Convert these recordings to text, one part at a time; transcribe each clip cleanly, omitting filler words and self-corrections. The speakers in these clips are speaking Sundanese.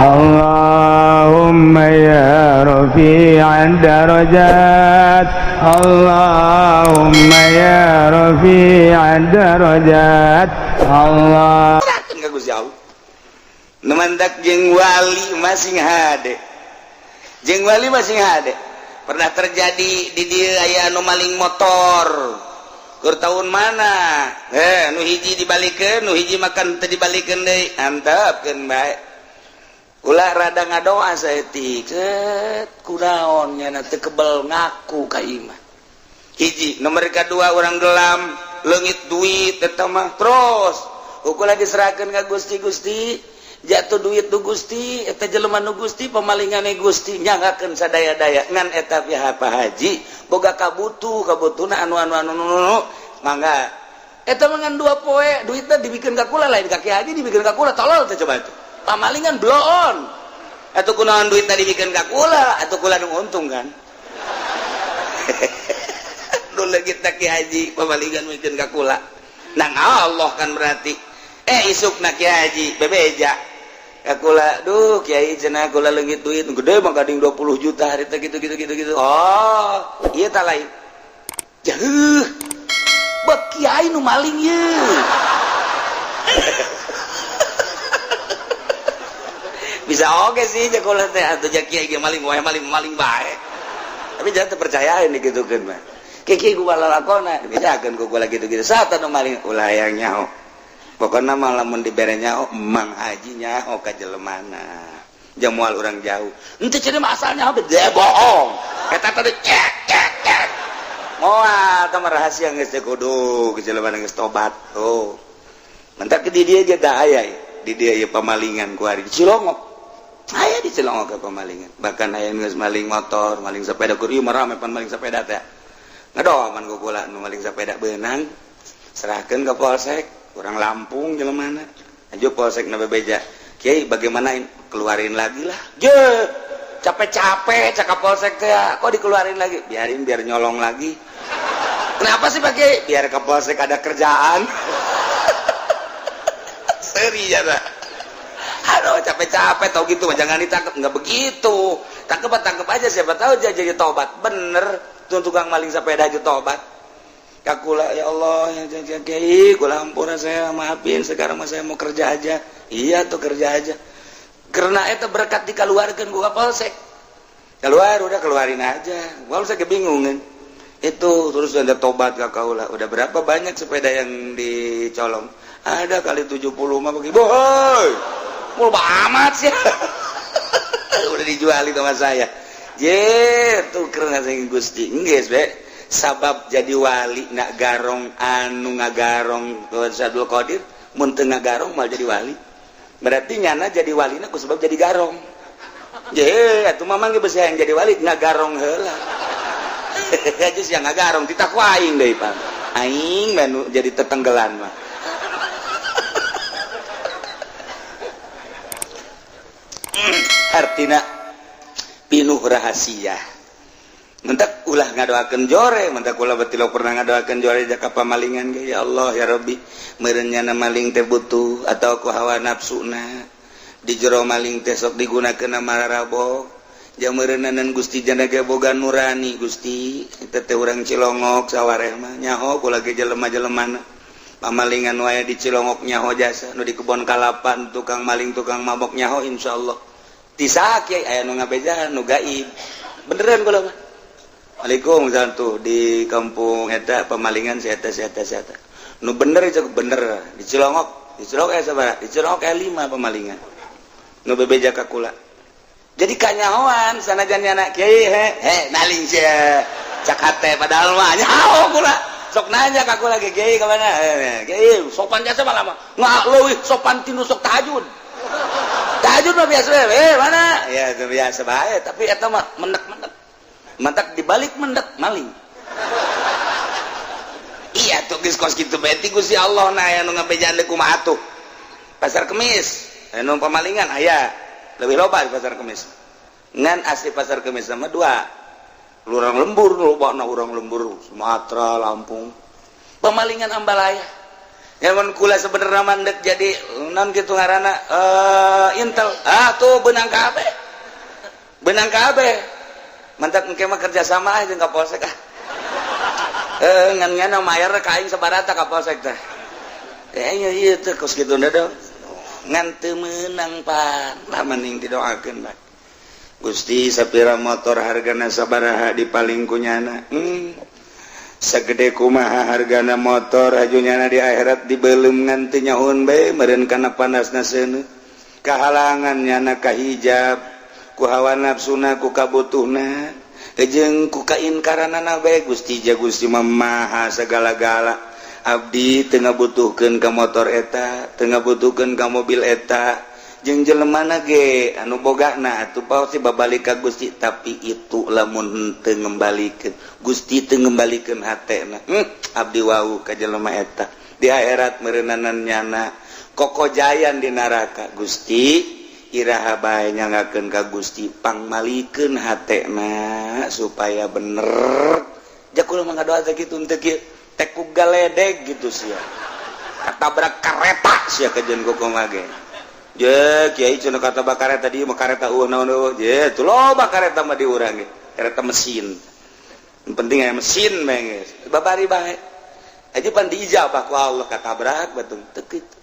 Allahumma ya rafi'ad darajat. Allahumma ya rafi'ad darajat. Allah. Serahkeun ka Gusti Allah. Nu mantak jeung wali masing hade. Jeung wali masing hade. Pernah terjadi di dieu aya anu maling motor. Keur tahun mana? Nu hiji dibalikeun, nu hiji makan teu dibalikeun deui. Antepkeun bae. Ulah rada ngadoa saeutik. Set kunaon nyana teu kebel ngaku ka imah. Hiji, nomor kedua orang gelam, leungit duit eta mah terus. Ukur diserahkeun ka Gusti. Gusti jatuh duit nu Gusti, eta jelema nu Gusti, pemalingane Gusti nyanggakeun sadaya-daya ngan eta pihak Pak Haji boga kabutuh kabutuhna anu anu anu anu mangga eta mah ngan 2 poe duitna dibikeun ka kula, lain ka Ki Haji, dibikeun ka kula. Tolol teh coba itu pamalingan bloon atuh. Kunaon duitna dibikeun ka kula atuh? Kula nu untung kan nu leungit Ki Haji, pamalingan mikeun ka kula nang Allah kan. Berarti isuk na Ki Haji bebeja ka kula, "Duh Kiai," cenah, "kula leungit duit gede mah gading 20 juta hari teh," gitu gitu gitu gitu. Oh iya, tak lain jauh bek kiai nu maling ye. Bisa oke sih kula teh atuh, ja kiai ge maling wae, maling maling bae, tapi jangan terpercayain digitukeun mah. Kiai gua lalakona dibejakeun ku kula gitu-gitu saat anu maling ulah yang nyaho. Pokoknya malah mun dibere nyaho, Mang Haji nyaho ka jelemana, jamual orang jauh ente cenah mah asalnya dia bohong eta tadi cek cek cek moal tah mah rahasia geus teh kudu ke jelemana geus tobat. Oh mentak di dia ge da aya di dia ieu pamalingan ku ari di Cilongok, aya di Cilongok ke pamalingan, bahkan aya geus maling motor, maling sepeda. Kur ieu mah rame pan maling sepeda teh. Ngadoaman ku kula nu maling sepeda beunang, serahkeun ke polsek. Kurang Lampung jelemana aja, polsek na bebeja, "Kiai, bagaimana ini?" "Keluarin lagi lah." Je capek-capek cakap polsek teh, kok dikeluarin lagi? "Biarin, biar nyolong lagi." "Kenapa sih, Pak Kiai?" "Biar ke polsek ada kerjaan." Seri ya. Aduh, capek-capek tau gitu mah jangan ditangkap. Nggak begitu, tangkep tangkep aja, siapa tahu dia jadi tobat. Bener tuh, tukang maling sepeda aja tobat kakula. "Ya Allah ya, ya Kiai, kula ampura, saya maafin, sekarang mah saya mau kerja aja." Iya tuh, kerja aja karena itu berkat dikeluarkan gua polsek. Keluar, udah keluarin aja. Polsek kebingungan itu. Terus ada tobat ke kaula. "Udah berapa banyak sepeda yang dicolong?" "Ada kali 70 mah." "Bagi boy mau amat sih, udah dijual itu sama saya." Je tuh karena saya Gusti geus be sabab jadi wali nak garong anu ngagarong ke Abdul Qadir, mun teu ngagarong mal jadi wali. Berarti nyana jadi wali ku sebab jadi garong. Je atuh mamang ge besi yang jadi wali ngagarong heula aja sih, ngagarong titah ku aing deui pan aing menu jadi tetenggelan mah. Artina pinuh rahasia. Mentak ulah ngadoakeun jore, mentak ulah betul pernah ngadoakeun jore jaka pamalingan ge. "Ya Allah ya Rabbi, meureun nyana maling teh butuh atau ku hawa nafsuna di jero maling teh sok digunakeun mararabo jang meureunanan Gusti jana ge boga nurani. Gusti, eta teh urang Cilongok sawareh mah nyaho kula ge jelema-jelemana pamalingan wae di Cilongok, nyaho jasa nu di kebon kalapan, tukang maling, tukang mabok nyaho insyaallah." Ti saha, Kiai? Aya nu ngabejaan nu gaib beneran kula mah. Waalaikumsalam. Tuh di kampung eta pemalingan si eta, si eta, si eta nu bener itu bener di Cilongok. Di Cilongok sabaraha? Di Cilongok aya 5 pemalingan nu bebeja ka kula. Jadi kanyahoan sanajan nyana, "Kiai, he he maling sia," cak hate, padahal mah nyaho kula. Sok nanya ka kula ge, "Kiai ka mana?" "Kiai sopan jasa malah mah nggak leuwih sopan tinu sok tahajud." Tahajud mah biasa, "Mana ya," itu biasa bae, tapi eta mah mendek-mendek. Mantak dibalik mendek maling. Iya tuh geus kos kitu bae ti Gusti Allah. Nah, aya nu ngabejaan deui kumaha atuh? Pasar Kemis aya nu pamalingan, aya lebih loba di Pasar Kemis. Ngan asli Pasar Kemis sama dua urang lembur, loba na urang lembur, Sumatera, Lampung, pemalingan ambalaya. Mun kula sebenarnya mandek jadi non gitu ngaranna intel, ah tuh benang kabeh, benang kabeh. Mantap, engke mah kerja sama aja ka polsek, ah ngan ngan mayar ka aing sabarata ka polsek teh. Iya iya teh kos kitu dong, ngan teu meunang pan lah, mending didoakeun bae. Gusti, sapira motor hargana sabaraha dipaling kunyana, Segede kumaha hargana motor ajunyana di akhirat dibelum ngan teu nyahoun bae meureun kana panasna seuneu, kahalangan nyana kahijab ku hawa nafsuna, ku kabutuhna jeung ku kainkaranana bae. Gusti, ja Gusti mah maha segala-gala, abdi teu ngabutuhkeun ka motor eta, teu ngabutuhkeun ka mobil eta jeung jelemana ge anu bogana atuh pasti babalik ka Gusti. Tapi itu lamun teu ngembalikeun Gusti, teu ngembalikeun hatena, abdi wau ka jelema eta di akhirat meureunanan nyana kokojayan di neraka. Gusti, iraha bae nyanggakeun ka Gusti pangmalikeun hatena supaya bener. Ja kula mah ngadoa teh kitu, teu kieu teh ku galedeg gitu sia, katabrak kareta sia kajeun kumaha ge. Je kiai cenah kata kareta di mah kareta eueuh naon eueuh je tuh, loba kareta mah di urang ge, kareta mesin. Yang penting aya mesin bae geus babari bae aja pan diijabah ku Allah, katabrak batung teu kitu.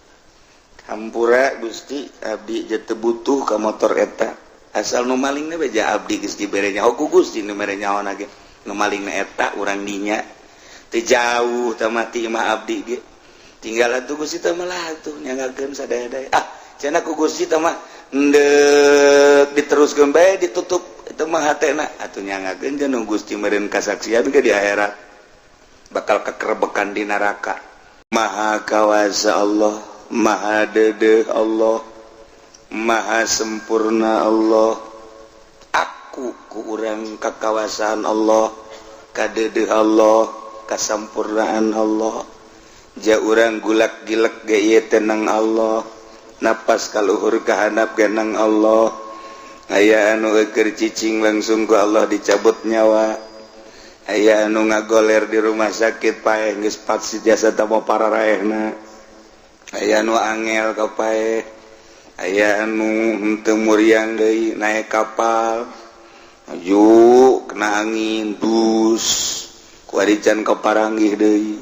Hampura Gusti, abdi je teu butuh ka motor eta, asal nu malingna bae ja abdi geus dibere nyaho ku Gusti. Nu mere nyaho ge nu malingna eta urang dinya teu jauh teh mati mah abdi ge tinggal atuh. Gusti teh mah lah atuh nyanggakeun sadaya-daya, ah cenah ku Gusti teh mah endek diteruskeun bae, ditutup itu mah hatena atuh. Nyanggakeun jeung Gusti meureun kasaksian ke di akhirat bakal kekerebekan di neraka. Maha kawasa Allah, Maha dedeh Allah, Maha sempurna Allah. Aku ku urang kakawasaan Allah, kadedeh Allah, kasampurnaan Allah. Ja urang gulak gilek ge ieu tenang Allah, napas kaluhur kahandap genang Allah. Aya anu eker cicing langsung ku Allah dicabut nyawa, aya anu ngagoler di rumah sakit paeh geus pasti jasa tamo pararaehna, aya anu angel ka paeh, aya anu henteu muriang deui naik kapal maju kena angin bus kuari can kaparanggih deui,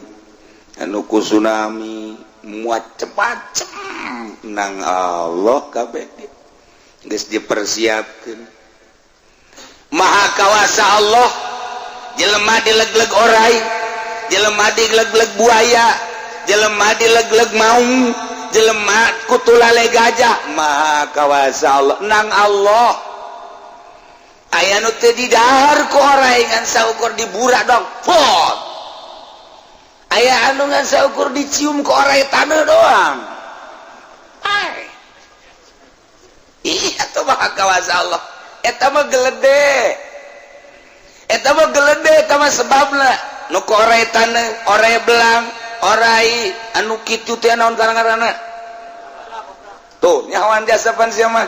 anu ku tsunami, macem-macem. Nang Allah kabeh geus dipersiapkeun. Maha kawasa Allah. Jelema dilegleg orai, jelema dilegleg buaya, jelema dilegleg maung, jelema kutulale gajah, maha kawasa Allah. Nang Allah, aya nu teu didahar ku orai ngan saukur diburak dong pot, aya anu ngan saukur dicium ku orai taneuh doang. Ai iya tuh, maha kawasa Allah. Eta mah gelede, eta mah gelede, eta mah sebabna nu ku orai taneuh, orai belang, orai anu kitu teh naon ngaranna tuh, nyawan jasa pan sia mah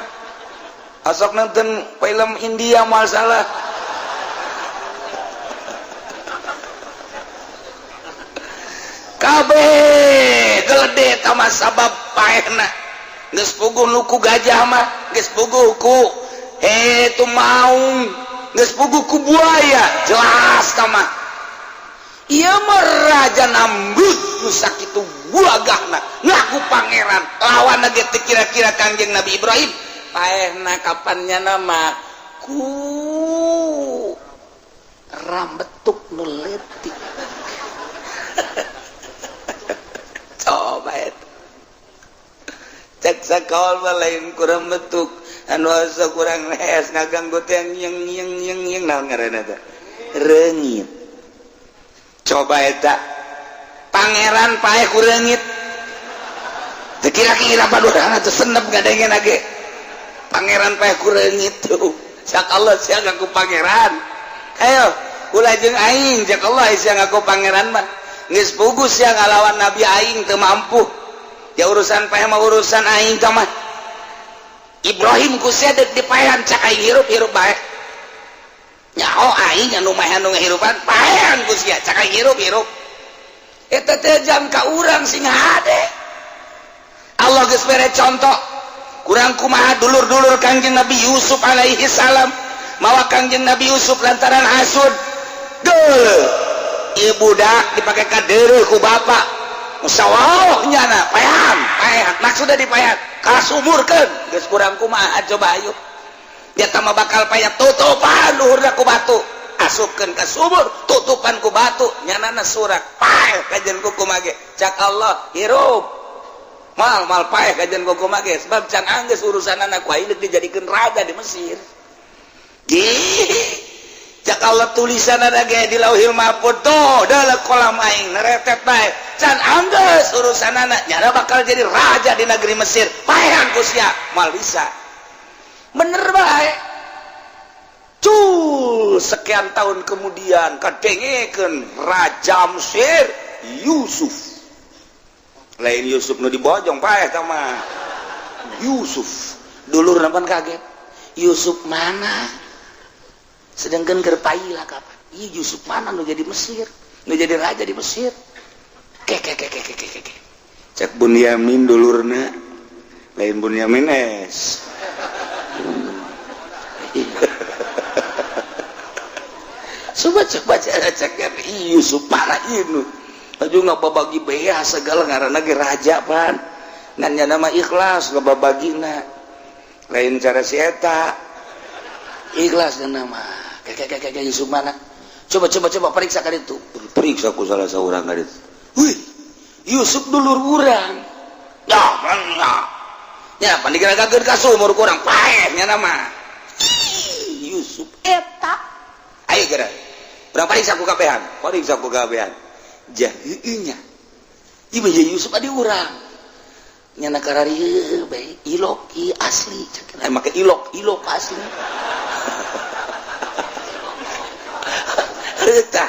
asok nonton film India moal salah. Kabeh gelede eta mah sabab paehna. Geus puguh nu ku gajah mah, geus puguh ku itu maung, geus puguh ku buaya, jelas tah mah. Ieu mah raja Namrud nu sakitu gagahna ngaku pangeran, lawan ge teu kira-kira Kangjeng Nabi Ibrahim. Paehna kapannya nama ku rambetuk nu leutik. Coba eta cek sakawal mah lain kurang betuk anu asa kurang lehes ngaganggu teh yang yang yang yang naon ngaranna teh, reungit. Coba eta pangeran paeh ku reungit, teu kira-kira padurana teh senep ngadengen ge pangeran paeh ku reungit tuh. Cak Allah sia ngaku pangeran, ayo ulah jeung aing. Cak Allah sia ngaku pangeran mah geus pugus sia ngalawan nabi aing teu mampu. Ya urusan paeh mah urusan aing tah mah. Ibrahim ku sia deuk dipaehan, cak aing hirup hirup bae. Nyaho aing anu mah anu ngahirupan, paehan ku sia, cak aing hirup hirup. Eta teh jang ka urang sing hade. Allah geus mere contoh. Kurang kumaha dulur-dulur Kangjeng Nabi Yusuf alaihi salam mawa Kangjeng Nabi Yusuf lantaran hasud. Geuleuh. Ieu budak dipake kadeureuh ku bapak. Musawah nyana paehan, paehan maksudna dipaehan kasumurkeun. Geus kurang kumaha coba ayo. Dia mah bakal payah tutupan luhurna ku batu. Asupkeun ka sumur, tutupan ku batu, nyanana surak paeh kajen kuku mage. Cak Allah hirup. Mal mal paeh kajen kuku mage sebab can anggeus urusanana ku aing dijadikeun raja di Mesir. Ih, cak Allah tulisanana ge di Lauhil Mahfuz tuh dalam kolam aing neretet bae. Can anggeus urusanana nyana bakal jadi raja di negeri Mesir. Paehan ku sia, moal bisa. Bener bae. Cul, sekian tahun kemudian kadengekeun Raja Mesir Yusuf. Lain Yusuf nu dibojong paeh tah mah. Yusuf. Dulur pan kaget. Yusuf mana? Sedangkan keur lah kapan? Ih Yusuf mana nu jadi Mesir? Nu jadi raja di Mesir. Ke ke ke ke ke ke ke. Cek Bunyamin dulurna. Lain Bunyamin es. Coba coba cek Yusuf mana ieu aju ngababagi bea segala ngaranna ge raja pan. Ngan nya nama ikhlas ngababagina. Lain cara si eta. Ikhlas dan nama. Kayak Yusuf mana? Coba coba coba periksa ka ditu. Periksa ku salah saurang ka ditu. Wih, Yusuf dulur urang. Ya, ya. Ya, pan digeragakeun ka sumur kurang paeh nya nama. Yusuf eta. Ayo geura. Urang periksa ku kabehan. Periksa ku kabehan. Jah heueuh nya. Ieu mah Yusuf adi urang. Nyana kararieu bae ilok ieu asli. Cek make ilok, ilok asli. Eta,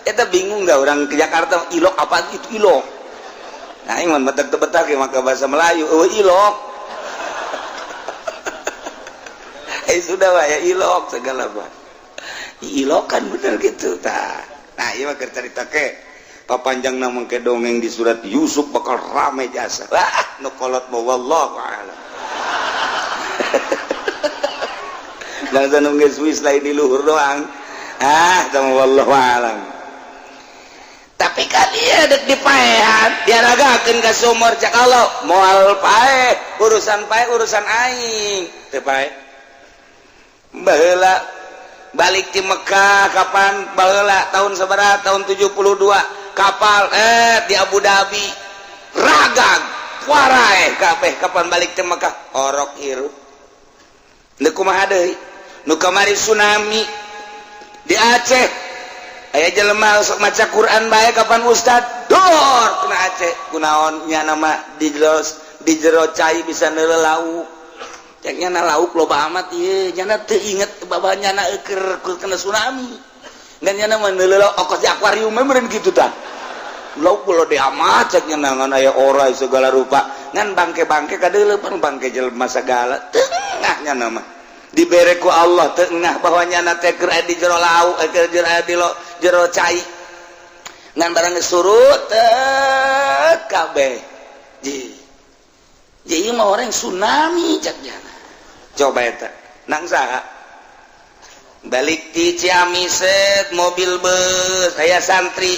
eta bingung dah orang ke Jakarta ilok apa itu ilok. Nah, ini mah betak-betak ya maka bahasa Melayu, oh ilok. Sudah pak ya ilok segala pak. Ilok kan bener gitu tah. Nah, ieu mah keur carita ke papanjang na mangke dongeng di surat Yusuf bakal rame jasa. Wah, nu kolot mah wallahu a'lam. Bangsa nu geus wis lain di luhur doang. Ah, sama wallahu a'lam. Tapi kan dia dek dipaehan, diaragakeun ka sumur cak Allah, moal paeh, urusan paeh urusan aing. Teu paeh. Baheula balik di Mekah kapan baheula tahun sabaraha tahun 72 kapal di Abu Dhabi ragag warae kabeh kapan balik di Mekah orok hirup. Deuk kumaha deui? Nu kamari tsunami di Aceh aya jelema sok maca Quran bae kapan ustad dor kena Aceh kunaon nya nama di jero cai bisa neuleuh lauk cek nyana lauk loba amat ieu nyana teu inget bahwa nyana keur kena tsunami ngan nyana mah neuleuh lauk okos di akuarium meureun kitu tah lauk gede amat cek nyana ngan aya orai segala rupa ngan bangke-bangke kadeuleuh pan bangke jelema segala tengah nyana mah dibere ku Allah tengah bahwa nyana teh keur di jero lauk keur di jero cai ngan barang surut teh kabeh ji ji mah orang tsunami cak nyana coba eta nang saha balik ti Ciamis mobil bus aya santri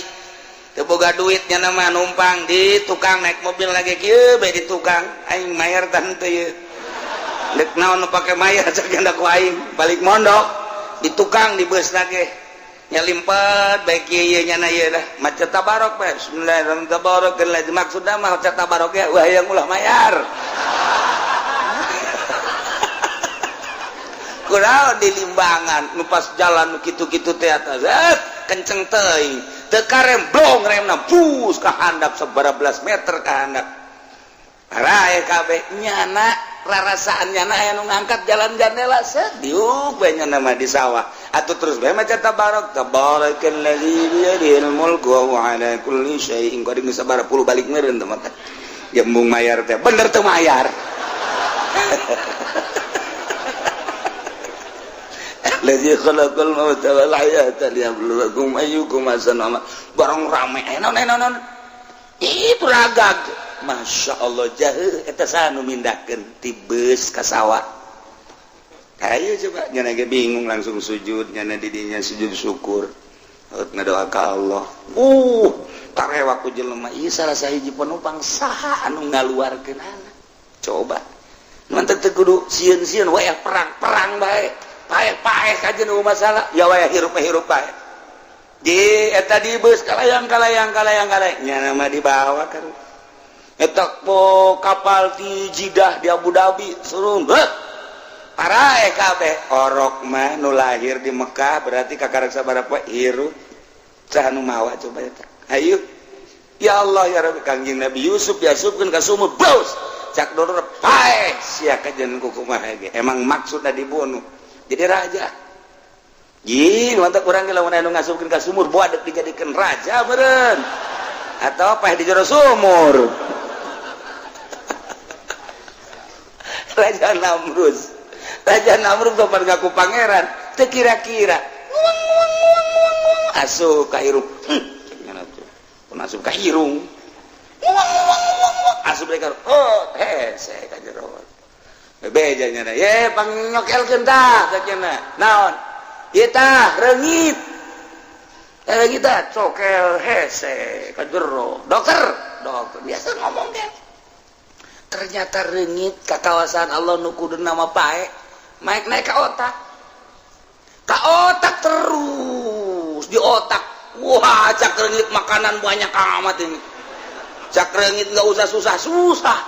teu boga duit nyana mah numpang di tukang naik mobil lagi kieu bae di tukang aing mayar tah henteu ieu dek naon nu pake mayar cak ku aing balik mondok di tukang di bus lagi nyalimpet baik ieu nyana ieu dah maca tabarok bae bismillahirrahmanirrahim tabarok maksudna mah maca tabarok ya wah yang ulah mayar kunaon di limbangan nu pas jalan nu kitu-kitu teh atas kenceng teuing teu karem blong remna bus ka handap sabaraha belas meter ka handap rae kabeh nyana rarasaan nyana aya nu ngangkat jalan jandela set diuk bae nyana mah di sawah atuh terus bae maca tabarok tabarakalladzi biyadihil mulku wa huwa ala kulli syai'in qadir geus sabaraha puluh balik meureun teh mah jembung mayar teh bener teu mayar Ladzi khalaqal mauta wal hayata liyabluwakum ayyukum ahsanu amala. Barang rame naon naon. Itu ragag. Masya Allah jahe eta saha nu mindahkeun ti beus ka sawah. Ayo coba nyana ge bingung langsung sujud nyana di dinya sujud syukur. Ngadoa ka Allah. Tarewa ku jelema ieu salah sahiji penumpang saha anu ngaluarkeunana. Coba. Mantep teu kudu sieun-sieun wayah perang-perang bae. Paeh-paeh aja nu masalah. Ya wayah hirup-hirup bae. Di eta di beus kalayang kalayang kalayang kalayang nyana mah dibawa ka eta po kapal di Jidah di Abu Dhabi surung. Heuh. Paraeh kabeh orok mah nu lahir di Mekah berarti kakarek sabaraha poe hirup. Saha nu mawa coba eta. Ayo. Ya Allah ya Rabbi Kangjeng Nabi Yusuf diasupkeun ka sumur baus. Cak doror paeh sia kajen kumaha ge. Emang maksudna dibunuh. Jadi raja. Jin mantap urang ge lamun anu ngasupkeun ka sumur boa deuk dijadikeun raja meureun. Atau paeh di jero sumur. Raja Namrus. Raja Namrus sopan ngaku pangeran, teu kira-kira. Asup ka hirung. Pun asup ka hirung. Asup deui ka oh, hese ka jero. Bebeja nya ye pangnyokelkeun tah cenah. Naon? Ieu tah reungit. Reungit tah cokel hese ka jero. Dokter, dokter biasa ngomong ge. Ternyata reungit ka kawasan Allah nu kudu nama pae. Naik naik ke otak. Ke otak terus di otak. Wah, cak reungit makanan banyak amat ini. Cak reungit nggak usah susah-susah.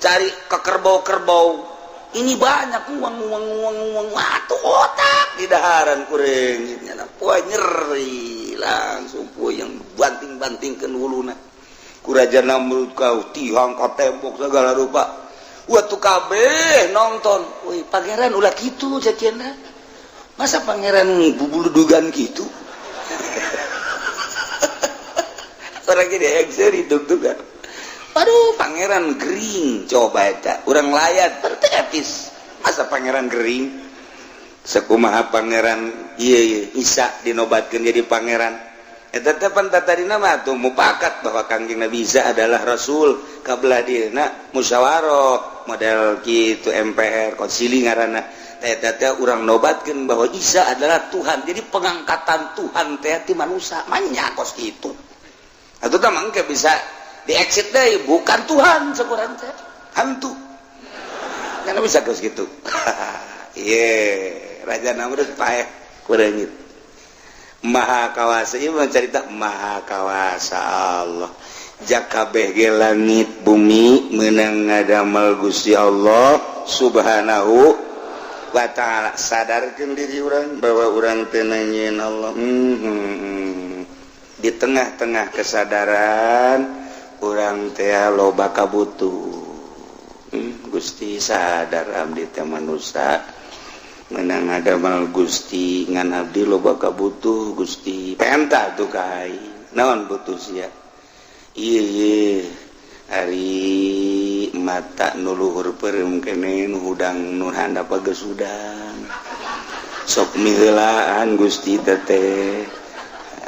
Cari ke kerbau-kerbau. Ini banyak uang uang uang uang. Wah, tuh otak di daharan ku reungitnya. Wah, nyeri langsung puyeng banting-bantingkeun wuluna. Ku Raja Namrud kau tihang ka tembok segala rupa. Waktu kabeh nonton, wih pangeran ulah gitu caciana. Masa pangeran bubuludugan gitu? Orang gini ekseri dug-dugan. Aduh, pangeran gering coba eta. Urang layat bertepis. Masa pangeran gering? Sekumaha pangeran ieu Isa dinobatkeun jadi pangeran. Eta teh pan tatadina mah tuh mupakat bahwa Kangjeng Nabi Isa adalah rasul kabelah dieuna musyawarah model kitu MPR konsili ngaranna eta teh urang nobatkeun bahwa Isa adalah Tuhan. Jadi pengangkatan Tuhan teh ti manusia manya kos kitu. Atuh tah mangke bisa di exit deui bukan Tuhan sakurang teh hantu. Kan bisa kos kitu. Ieu Raja Namrud paeh kureungit. Maha kawasa ieu mah carita maha kawasa Allah. Jakabeh ge langit bumi meunang ngadamel Gusti Allah Subhanahu wa ta'ala. Sadarkeun diri urang bahwa urang teu nanyieun Allah. Di tengah-tengah kesadaran urang teh loba kabutuh. Gusti sadar abdi teh manusia menang ngadamel Gusti ngan abdi loba kabutuh Gusti penta tuh ka aing naon butuh sia ieu ari mata nu luhur peureum keneh nu hudang nu handap geus hudang sok miheulaan Gusti teteh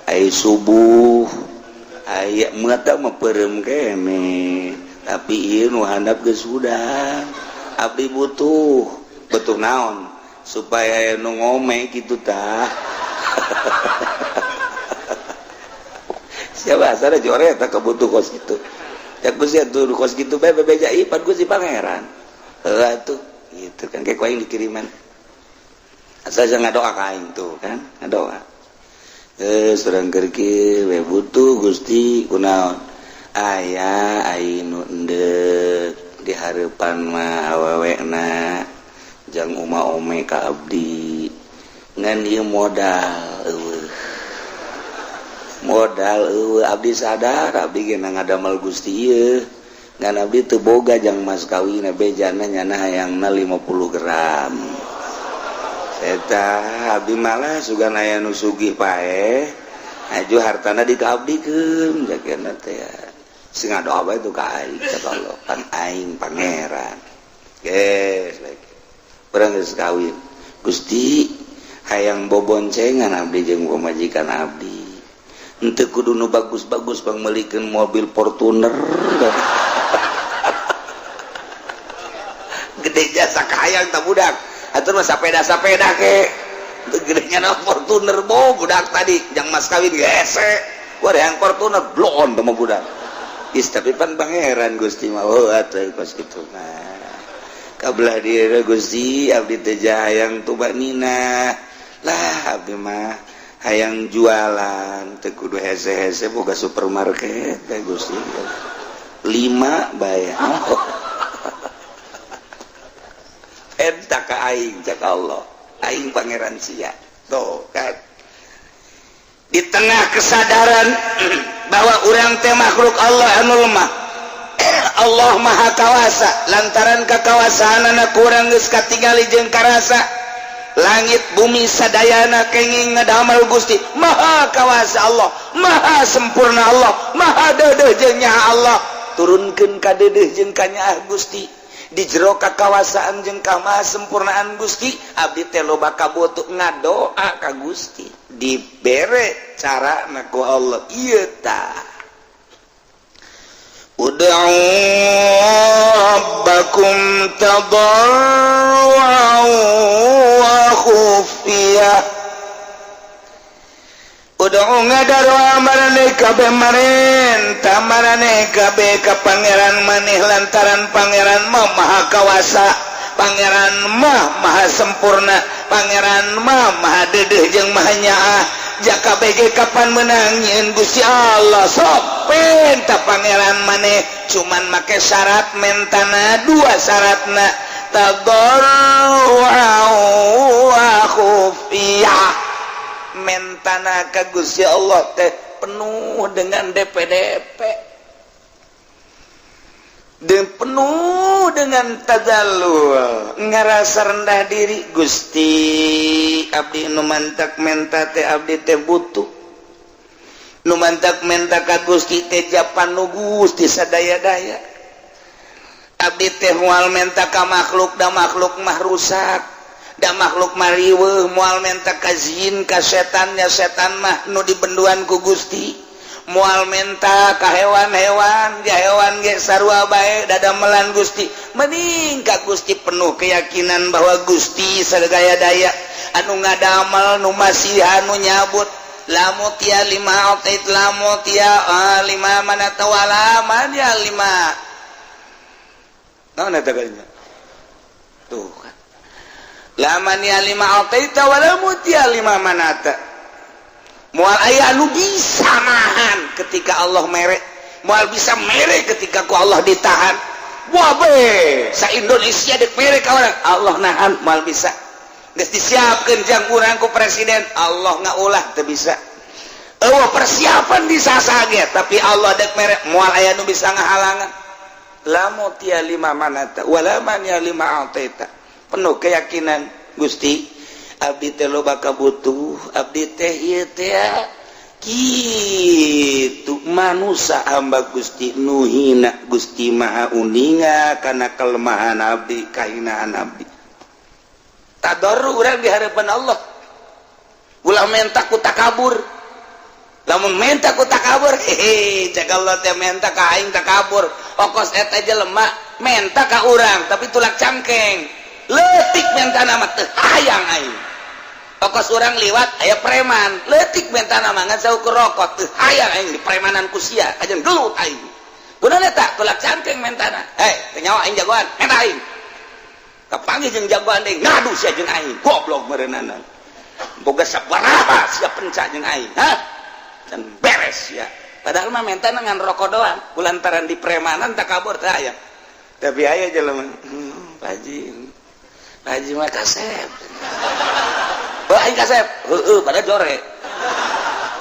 ai subuh aya mata mah peureum keneh tapi ieu nu handap geus hudang abdi butuh butuh naon supaya nu ngome gitu tah. Siapa asal jore eta kebutuh kos gitu. Ya Gusti atuh kos gitu bae bebeja ieu pan Gusti pangeran. Heuh atuh gitu kan kayak aing dikiriman. Asal jangan ngadoa ka aing tuh kan, ngadoa. Surang keur kieu we butuh Gusti kunaon? Aya aing nu endek di hareupan mah awewena jang uma ome ka abdi ngan ieu modal eueuh modal eueuh abdi sadar abdi ge ngadamel Gusti ieu ngan abdi teu boga jang mas kawin bejana nyana hayangna 50 gram eta abdi malah sugan aya nu sugih paeh aju hartana dikaabdikeun jagana teh sing ngadoa bae tuh ka aing cek Allah pan aing pangeran geus bae urang geus kawin Gusti hayang boboncengan abdi jeung pamajikan abdi Henteu kudu nu bagus-bagus, bang meulikeun mobil Fortuner. Gede jasa kahayang tak budak. Atuh mah sapeda-sapeda ke. Gedenya na Fortuner bo budak tadi jang mas kawin gese. Wah, yang Fortuner blon teh budak. Is tapi pan pangeran Gusti mah, oh atuh kos kitu mah. Kabelah diri Gusti abdi teh hayang tuba nina lah, abdi mah hayang jualan teu kudu hese-hese, boga supermarket teh Gusti lima bae. Oh. Eta ka aing, cak Allah, aing pangeran sia. Tuh kan di tengah kesadaran bahwa urang teh makhluk Allah anu lemah, Allah Maha Kawasa. Lantaran kekawasaanana kurang geus katingali jeung karasa, langit bumi sadayana kenging ngadamel Gusti. Maha Kawasa Allah, Maha sempurna Allah, Maha deudeuh jeung nyaah Allah. Turunkeun ka deudeuh jeung kanyaah Gusti. Di jero kakawasaan jeung kamasempurnaan Gusti, abdi teh loba kabutuh, ngadoa ka Gusti, dibere cara na ku Allah. Ieu tah, "Ud'u rabbakum tadarru'an wa khufiyah." Ud'u, ngadaroa, maraneh kabeh marenta maraneh kabeh ka pangeran maneh, lantaran pangeran mah Maha Kawasa, pangeran mah Maha sempurna, pangeran mah Maha deudeuh jeung Maha nyaah. Jaka BG kapan menang nyieun Gusti Allah? Sok penta pangeran maneh, cuman make syarat mentana dua syaratna, tadarru'an wa khufiyah. Mentana ka Gusti Allah teh penuh dengan DPDP dan penuh dengan tadallul, ngerasa rendah diri. Gusti, abdi nu mantak menta teh abdi teh butuh. Nu mantak menta ka Gusti teh japan nu Gusti sadaya-daya. Abdi teh moal menta ka makhluk, da makhluk mah rusak, da makhluk mah riweuh. Moal menta ka jin, ka setannya, setan mah nu dibenduan ku Gusti. Moal menta ka hewan-hewan, ja hewan ge sarua bae dadamelan Gusti. Mending ka Gusti, penuh keyakinan bahwa Gusti sagaya daya anu ngadamel, nu masihan, nu nyabut. La mu'thiya lima a'tait, la mu'thiya lima mana'ta wala mani'a lima. Naon eta kalinya tuh kan, la mani'a lima a'taita wala mu'thiya lima mana'ta. Moal aya anu bisa nahan ketika Allah mere, moal bisa mere ketika ku Allah ditahan. Wah be, sa Indonesia dek mere ka urang, Allah nahan, moal bisa. Geus disiapkeun jang urang ku presiden, Allah ngaulah, teu bisa. Eueuh persiapan di sasage, tapi Allah dek mere, moal aya nu bisa ngahalangan. La mu'thiya lima mana'ta wala mani'a lima a'taita. Penuh keyakinan, Gusti, abdi teh loba kabutuh, abdi teh ieu teh kitu manusia, hamba Gusti nu hina. Gusti Maha uninga kana kelemahan abdi, kahinaan abdi. Tadarru urang di hadapan Allah. Ulah menta ku takabur. Lamun menta ku takabur, hehe, cek Allah teh, menta ka aing takabur, okos eta jelema menta ka urang tapi tulak cangkeng, leutik menta mah, teu hayang aing. Okos urang liwat aya preman, leutik menta mah, ngan saukur rokok, teu hayang aing di premanan ku sia, kajeun gelut aing. Kunaon eta? Tulak cangkeng mentana. Hei, teu nyawa aing jagoan menta aing. Kapanggih jeung jagoan deui, ngadu sia jeung aing, goblok meureunana. Boga sabaraha sia penca jeung aing, hah? Dan beres ya. Padahal mah menta ngan rokok doang, kulantaran di premanan takabur teh aya. Tapi aya jelema, Pak Haji, Pak Haji mah kasep. Oh, aing kasep. Heeh, pada jore.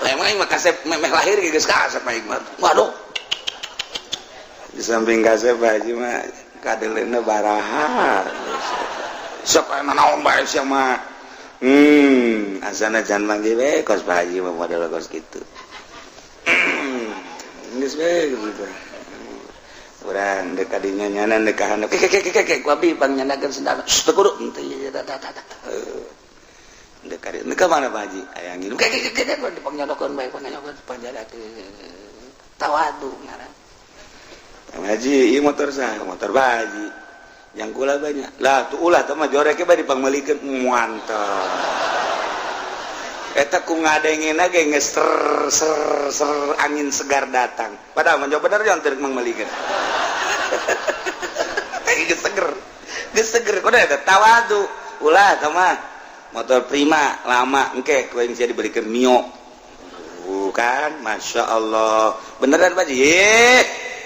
Lah, emang aing mah kasep memeh lahir geus kasep aing mah. Waduh. Di samping kasep, Pak Haji mah kadeleuna baraha. Sok aya naon bae sia mah. Asana jangan manggil we kos Pak Haji mah, model kos kitu. Geus we gitu. Urang dek kadinya nyanan dek ka handap. Ke ke ke ke ku abdi pang nyandakeun sendal. Teu kudu henteu ieu. Ndek ka dieu. Ka mana Pak Haji? Aya nginum. Kayak dipangnyodokeun bae, pangnyodokeun panjada tawadu ngaran. Pak Haji, ieu motor saha? Motor Pak Haji. Yang kula banyak. Lah tuh ulah teh mah jorek bae dipangmeulikeun. Mantap. Eta ku ngadengena ge geus ser ser ser angin segar datang. Padahal mah bener yang teu mangmeulikeun. Geus seger. Geus seger kudu eta tawadu. Ulah teh mah motor Prima lama engke ku aing sia dibelikeun Mio. Bukan, Masya Allah. Beneran Pak Haji?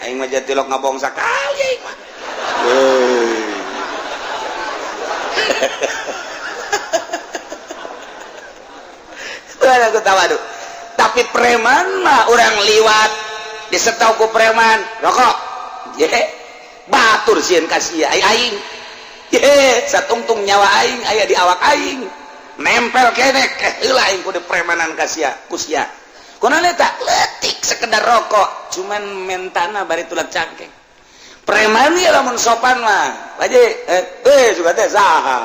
Aing mah jatilok ngabong sakali aing mah. Aku tawadu. Tapi preman mah orang liwat disetau ku preman rokok. Ye, batur sieun ka sia aing. Ye, satungtung nyawa aing aya di awak aing. Nempel kene heula aing kudu premanan ka sia, ku sia. Kunaon eta? Leutik sekedar rokok, cuman mentana bari tulak cangkeng. Preman ieu lamun sopan mah. Pak Haji, suka teh saha.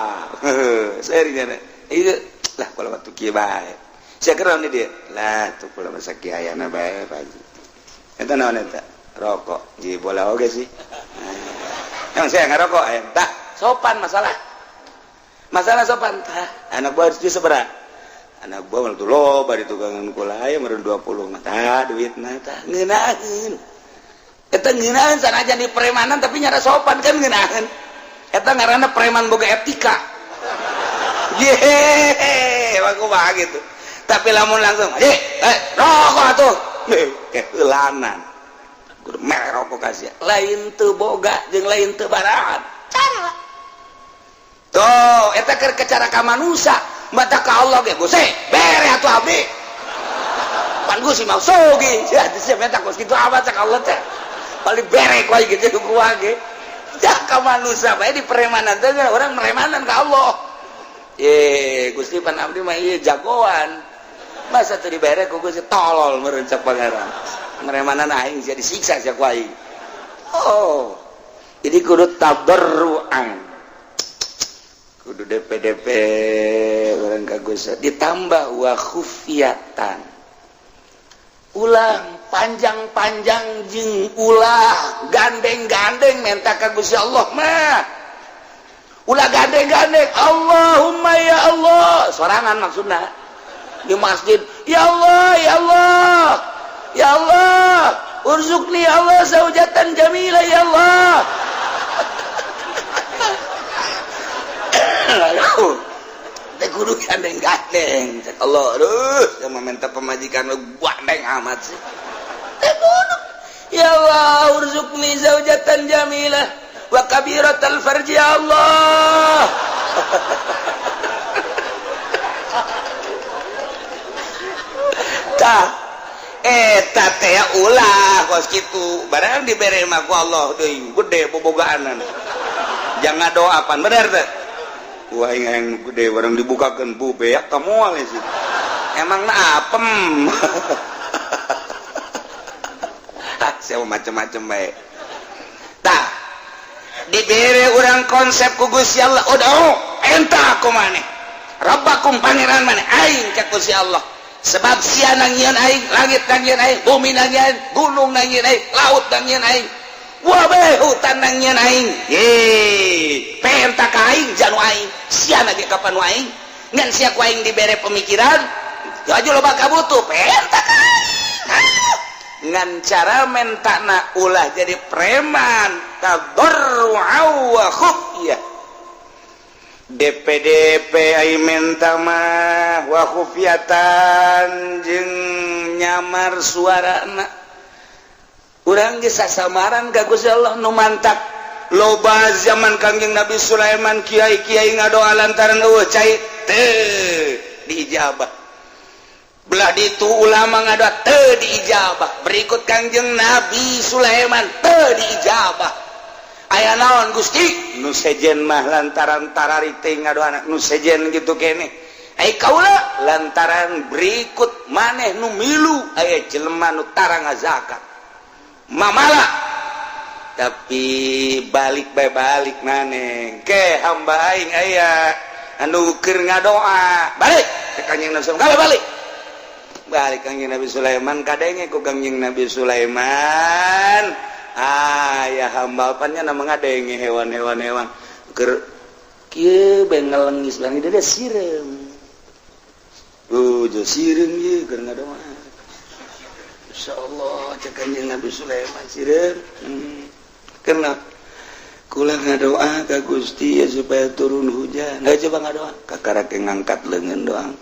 Serinya ieu lah kalau waktu kieu bae. Sia keur naon dia? Lah tuh kula masa kieu ayana bae Pak Haji. Eta naon eta? Rokok. Ji bola oge sih. Yang saya ngarokok aya tah sopan masalah. Masalah sopan tah. Anak buah harus sabaraha? Anak buah mah tuh loba di tukangan kula aya meureun 20 mah tah duitna tah ngeunaheun. Eta ngeunaheun sanajan di premanan tapi nyara sopan kan ngeunaheun. Eta ngaranna preman boga etika. Yehehe, aku mah gitu. Tapi lamun langsung, rokok atuh. Keulanan. Kudu mere rokok ka sia. Lain teu boga jeung lain teu barahan. Cara. Tuh, eta keur cara ka manusia. Mata ka Allah ge Gusti, bere atuh abdi. Pan Gusti mah sogi. Sia teh minta kos kitu amat cak Allah teh. Paling bere ku aing gitu ku ge. Ya ka manusia bae di premanan teh orang meremanan ka Allah. Ye, Gusti pan abdi mah ieu jagoan. Masa teu dibere ku Gusti tolol meureun cak pangeran. Meremanan aing sia disiksa sia ku aing. Oh. Jadi kudu tadarruan. Kudu DPDP urang ka Gusti ditambah wa khufiyatan. Ulah panjang-panjang jeung ulah gandeng-gandeng menta ka Gusti Allah mah. Ulah gandeng-gandeng Allahumma ya Allah sorangan maksudna di masjid ya Allah ya Allah ya Allah urzuqni ya Allah zaujatan jamila ya Allah. Aduh, teh kudu gandeng-gandeng cek Allah aduh yang meminta pemajikan lu gandeng amat sih teh kudu ya Allah urzuqni zaujatan jamilah wa kabiratal farji ya Allah. Tah eta teh ulah kos kitu barang dibere mah ku Allah deui gede bobogaanan jangan doa pan bener teh. Wah yang gede barang dibukakeun bu beak ka moal sih emang na apem. Ah saya macem-macem bae tah dibere urang konsep ku Gusti Allah udah enta aku maneh Rabbakum pangeran maneh aing cek Gusti Allah sebab sia nangieun aing langit nangieun aing bumi nangieun gunung nangieun aing laut nangieun aing wabe hutan nangieun aing ye penta ka aing janu aing sia lagi kapan aing ngan sia ku aing dibere pemikiran aju loba kabutuh penta ka aing ngan cara mentana ulah jadi preman tadarru'a wa khufyah DPDP ai menta mah wa khufyatan jeung nyamar suarana urang geus sasamaran ka Gusti Allah nu mantak loba zaman Kangjeng Nabi Sulaiman kiai-kiai ngadoa lantaran eueuh cai teu diijabah belah ditu ulama ngadoa teu diijabah berikut Kangjeng Nabi Sulaiman teu diijabah aya naon Gusti nu sejen mah lantaran tarari teh ngadoa nu sejen gitu kene ai kaula lantaran berikut maneh nu milu aya jelema nu tara ngazakat mamala tapi balik bae balik maneh ke hamba aing aya Anu keur ngadoa balik ke Kanjeng Nabi Sulaiman, balik balik Kanjeng Nabi Sulaiman, kadenge ku Kanjeng Nabi Sulaiman. Ah ya, hamba apanya nama ngadenge hewan-hewan, hewan keur kieu bae ngelengis langit dia sireum. Oh, jo sireum ieu keur ngadoa. Insyaallah, cek Kanjeng Nabi Sulaiman, sireum. Kenapa? Kula ngadoa ka Gusti ya supaya turun hujan. Nggak, coba ngadoa. Kakarak ngangkat lengan doang.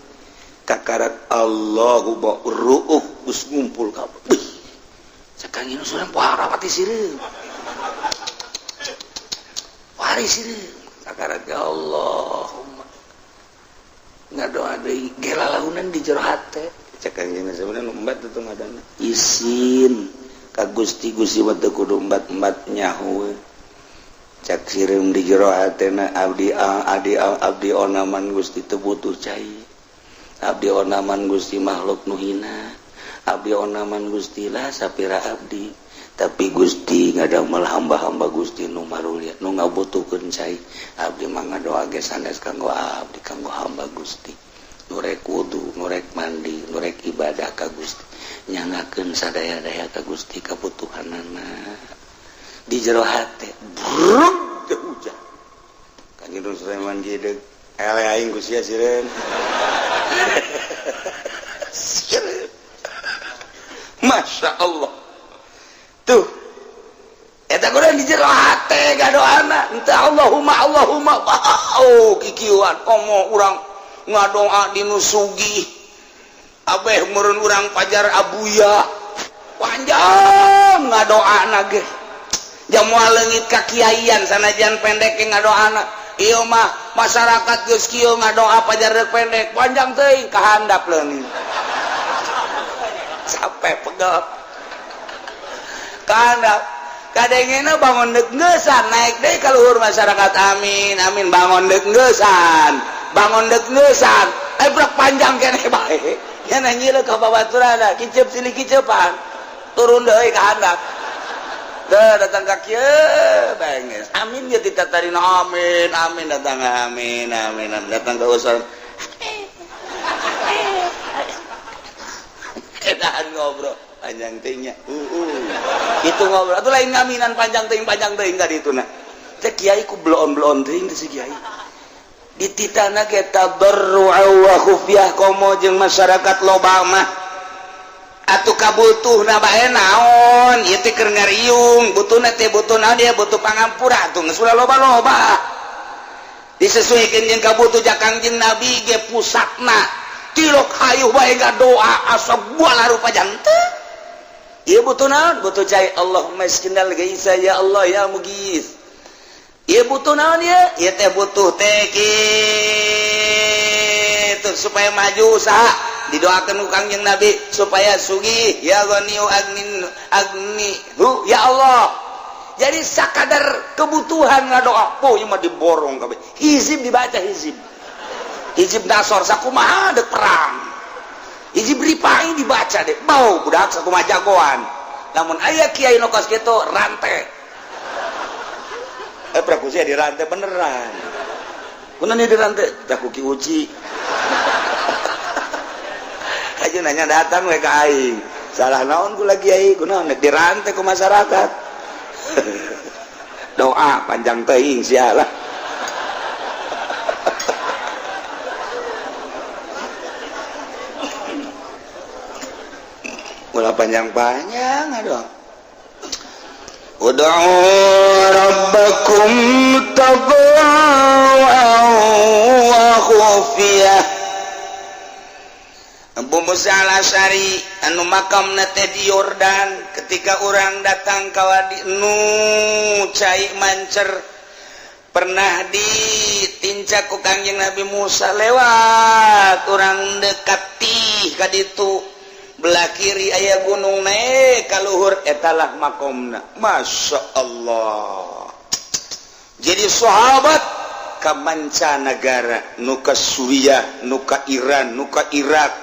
Kakarak Allahu ruuh geus ngumpul kabeh. Wih. Cek Kanjeng Sulaiman, pati sireum. Wari sireum. Kakarak ya Allahumma. Ngadoa deui gela launan di jero hate. Cek Kanjeng Sulaiman, embat tuh ngadana. Isin ka Gusti, Gusti mah teu kudu embat-embat nyaho. Cak sireum di jero hatena, abdi abdi abdi onaman Gusti, teu butuh cai. Abdi onaman Gusti, makhluk nu hina. Abdi onaman Gusti lah sapira abdi, tapi Gusti ngadamel hamba-hamba Gusti nu marulia nu ngabutuhkeun cai. Abdi mah ngadoa ge sanes kanggo abdi, kanggo hamba Gusti nu rek wudu, nu rek mandi, nu rek ibadah ka Gusti, nyangakeun sadaya-daya ka Gusti kabutuhanana. Di jero hate bruk teu hujan. Kanjeng Sulaiman gideg, ele aing ku sia sireun. Sireun. Masya Allah. Tuh eta kudu di jero hate gadoana ente Allahumma Allahumma. Wow, kikiuan komo urang ngadoa di nu sugih, abeh meureun urang pajar abuya panjang ngadoana ge jamual leungit kakiaian sanajan pendek ge ngadoana. Ieu mah masyarakat geus kieu ngadoa pajar rek pendek panjang teuing kahandap leungit sampai pegel kahandap. Kadengena bangun dek ngeusan naik deui ka luhur masyarakat, amin amin, bangun dek ngeusan, bangun dek ngeusan, eh brek panjang keneh bae nya nanyieun ka babaturana kiceup silih kicepan turun deui ka handap. Teu datang ka kieu benges amin ya ditatarina amin amin, datang amin amin amin, datang ke usul edahan ngobrol panjang teuing nya, itu ngobrol atuh lain ngaminan panjang teuing ka dituna. Cek kiai ku bloon-bloon teuing teh si kiai dititana ge tadarru'a wa khufyah komo jeung masyarakat loba mah atuh kabutuhna bae naon ieu teh keur ngariung butuhna teh, butuh naon dia, butuh pangampura atuh geus ulah loba-loba, disesuaikan jeung kabutuh. Ja Kangjeng Nabi ge pusatna tilok hayuh bae doa asa buah rupa jantung. Ieu butuh naon? Butuh cai, Allahumma iskinal gaisa ya Allah ya mugis. Ieu butuh naon ieu? Ieu teh butuh teh kitu supaya maju usaha, didoakan ku Kangjeng Nabi supaya sugih, ya ghaniyu agnin agni hu ya Allah. Jadi sakadar kebutuhan ngadoa, oh ieu mah diborong kabeh. Hizib dibaca, hizib. Hizib nasor sakumaha dek perang. Hizib ripai dibaca deh, bau budak sakumaha jagoan. Namun aya kiai nu kos kitu rantai. Eh prakusia dirantai beneran. Kunaon di rantai? Tak ku Ki Uci. Aja nanya datang we ka aing. Salah naon ku lagi kiai? Kunaon dirantai ku masyarakat? Doa panjang teuing sia lah. Ulah panjang-panjang aduh. Ud'u rabbakum tadarruan wa khufiyah. Abu Musa al-Asy'ari anu makamna teh di Yordan, ketika orang datang ka wadi nu cai mancer pernah ditincak ku Kangjeng Nabi Musa lewat, urang dekati ka ditu, belah kiri aya gunung naik ka luhur, etalah makomna. Masya Allah, jadi sahabat ka mancanagara, nu ka Suriah, nu ka Iran, nu ka Irak,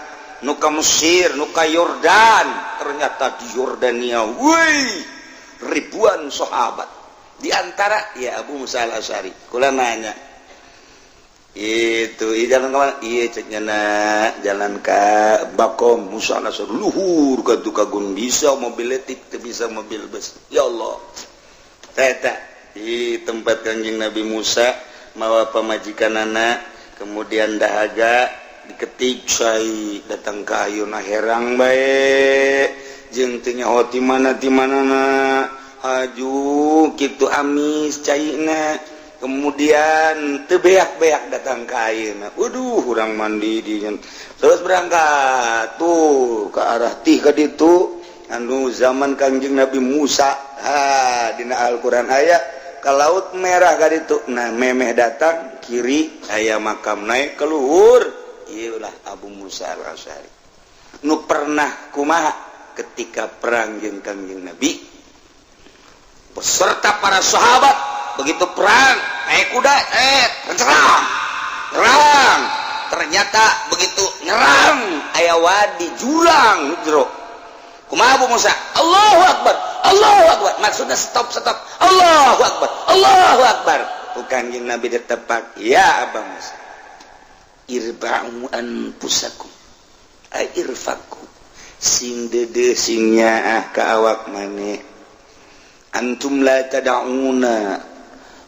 nu ka Mesir, nu ka Yordan. Ternyata di Yordania wih ribuan sahabat, di antara ya Abu Musa al-Asy'ari. Kula nanya Itu jalan kemana? Iya, ceknya jalan ke Bakom Musa luhur ke Tukagun, bisa mobil letik, bisa mobil bus. Ya Allah, teta di tempat Kanjeng Nabi Musa mawa pamajikan anak, kemudian dahaga diketik cai datang ke ayuna herang baik jeung teu nyaho ti mana ti mana aju kitu amis caina. Kemudian teu beak-beak datang ke ayeuna. Waduh, urang mandi di terus berangkat tuh ke arah tih ke ditu anu zaman Kangjeng Nabi Musa. Ha, dina Al-Qur'an aya ke Laut Merah ka ditu. Nah, memeh datang kiri aya makam, naik ke luhur. Iyalah Abu Musa Al-Asy'ari nu pernah kumaha ketika perang jeung Kangjeng Nabi beserta para sahabat. Begitu perang naik kuda, serang nyerang, ternyata begitu nyerang aya wadi, jurang jero. Kumaha Abu Musa? Allahu Akbar, Allahu Akbar. Maksudnya stop, stop. Allahu Akbar, Allahu Akbar. Bukan Nabi ditepak, ya Abu Musa, irba'u anfusakum ay irfaku, sing dede sing nyaah ka awak maneh. Antum la tad'una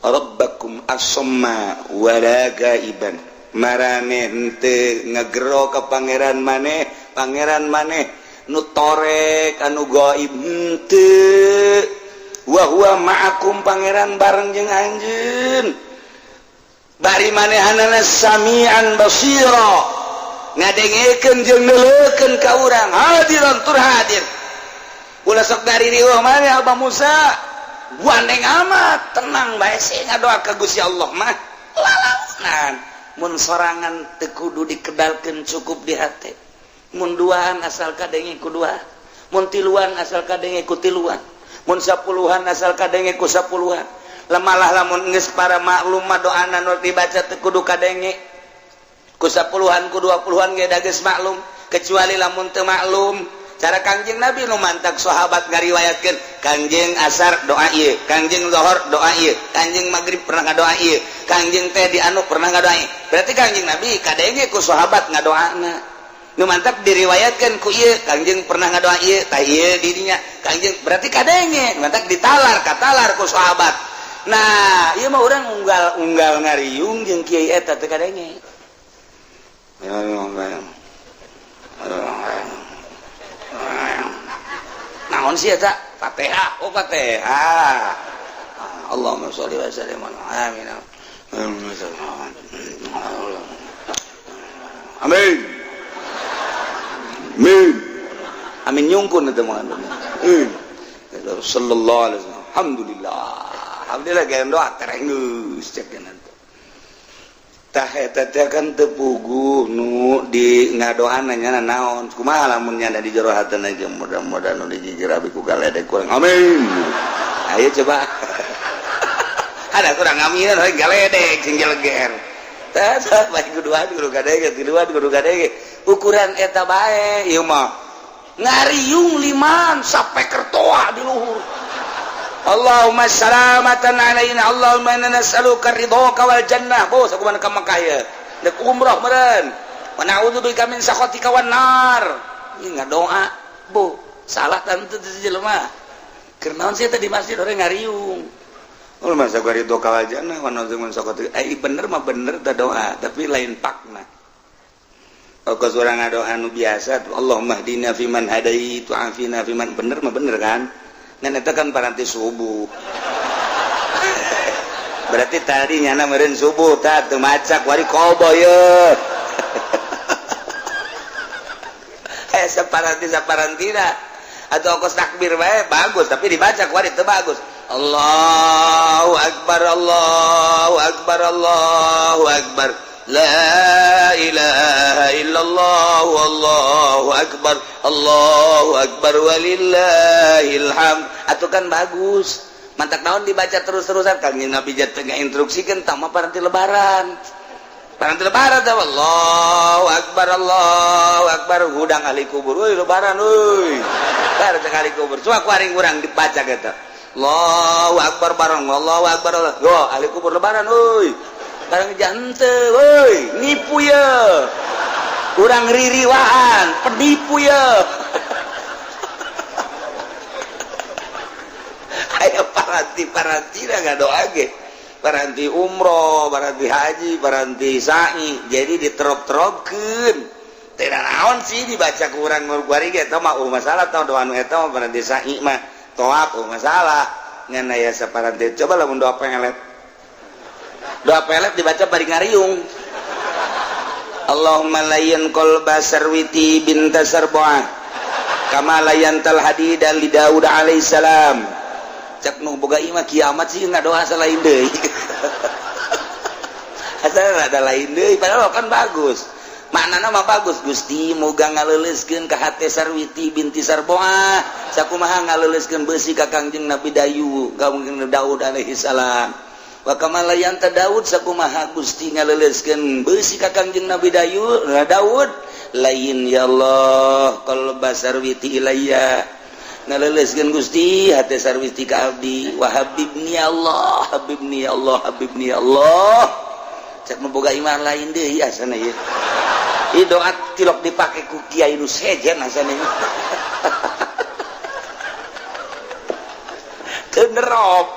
rabbakum asamma wala gaiban. Marane henteu ngegero ka pangeran maneh, pangeran maneh nu torek anu gaib henteu. Wa huwa ma'akum, pangeran bareng jeung anjeun, bari manehanana samian basira, ngadengekeun jeung neuleukeun ka urang, hadiran tur hadir. Ulah sok dari riweuh maneh, Abah Musa gandeng amat, tenang bae sih, ngadoa ka Gusti Allah mah lalaunan. Mun sorangan teu kudu dikedalkeun, cukup di hate. Mun duaan asal kadenge ku dua, mun tiluan asal kadenge ku tiluan, mun sapuluhan asal kadenge ku sapuluhan. Lemalah lamun geus para maklum mah doana nu dibaca teu kudu kadenge ku sapuluhan, ku 20-an ge da geus maklum, kecuali lamun teu maklum cara Kangjeng Nabi. Nu mantak sahabat ngariwayatkeun, Kangjeng asar doa ieu, Kangjeng zuhur doa ieu, Kangjeng maghrib pernah ngadoa ieu, Kangjeng teh di anu pernah ngadoa ieu. Berarti Kangjeng Nabi kadenge ku sahabat ngadoana. Nu mantap diriwayatkan ku ieu, Kangjeng pernah ngadoa ieu, tah ieu didinya Kangjeng, berarti kadenge. Mantap ditalar katalar ku sahabat. Nah, ieu mah urang unggal-unggal ngariung jeung kiai eta teu kadenge. Ya, ya, ya. Naon sih eta? Fatihah. Oh, Fatihah. Allahumma sholli wa sallim amin. Amin. Amin. Amin nyungkun itu mah. Sallallahu alaihi wasallam. Alhamdulillah. Alhamdulillah gaya doa terenggeus cek nanti. Tah, eta teh kan teu puguh nu di ngadoana nya naon. Kumaha lamun nya di jero hatena aja, mudah-mudahan nu digigir abi ku galedek kurang. Amin. Ayo coba. Ada kurang aminan we galedek sing jeleger. Tah, bae kuduan kudu kadenge, tiluan kudu kadenge. Ukuran eta bae ieu mah. Ngariung liman sampai kertoa di luhur. Allahumma salamatan alaina, Allahumma inna nas'aluka ridhoka wal jannah. Bos, aku mana ka Makkah ya, dek umroh meureun. Wa na'udzubika min sakhatika wan nar. Ini ngadoa, bu salah tentu teu jelema. Keur naon sih teh di masjid orang ngariung? Oh, masa gua ridhoka wal jannah wa na'udzu min sakhatika. Eh, bener mah bener teh doa, tapi lain pakna. Kos urang ngadoa nu biasa, Allahumma hdina fiman hadait wa afina fiman, bener mah bener kan? Ngan eta kan paranti subuh. Berarti tadi nyana meureun subuh tah teu macak wari kobo ye. Eh, saparanti saparantina atau kos takbir bae bagus, tapi dibaca kuari teu bagus. Allahu akbar, Allahu akbar, Allahu akbar. La ilaha illallah, wallahu akbar, Allahu akbar, walillahil hamd. Atuh kan bagus. Mantak naon dibaca terus-terusan? Kangjeng Nabi jatuh instruksikan tama paranti lebaran. Paranti lebaran teh Allahu akbar, Allahu akbar, hudang ahli kubur. Euy, lebaran euy. Bar cek ahli kubur. Cuma ku aring urang dibaca gitu. Allahu akbar bareng Allahu akbar. Go ahli kubur lebaran euy. Barang jante, woi, nipu ya. Urang ririwaan, penipu ya. Ayo paranti-paranti dah ngadoa ge. Paranti umroh, paranti haji, paranti sa'i. Jadi diterop-teropkeun. Teu naon sih dibaca ku urang kuari ge eta mah masalah tah doa nu eta mah paranti sa'i mah. Toap masalah. Ngan aya saparanti coba lamun doa pelet. Doa pelet dibaca bari ngariung. Allahumma layyan qalba sarwiti binta sarbuah kama layyantal hadida li Daud alaihissalam. Cek nu boga imah kiamat sih ngadoa selain deui. Asal ada lain deui padahal kan bagus. Maknana mah bagus Gusti moga ngaleuleuskeun ka hate Sarwiti binti Sarboah sakumaha ngaleuleuskeun beusi ka Kangjeng Nabi Dayu ka Kangjeng Daud alaihi salam. Wa kama layanta Daud sakumaha Gusti ngaleuleuskeun beusi ka Kangjeng Nabi Dayu Daud lain ya Allah qalba Sarwiti ilayya ngaleuleuskeun Gusti hate Sarwiti ka abdi wa habibni ya Allah habibni ya Allah habibni ya Allah. Cek nu boga iman lain deui asana ieu. Ieu doa tilok dipake ku kiai nu sejen asana ieu. Teu nerop.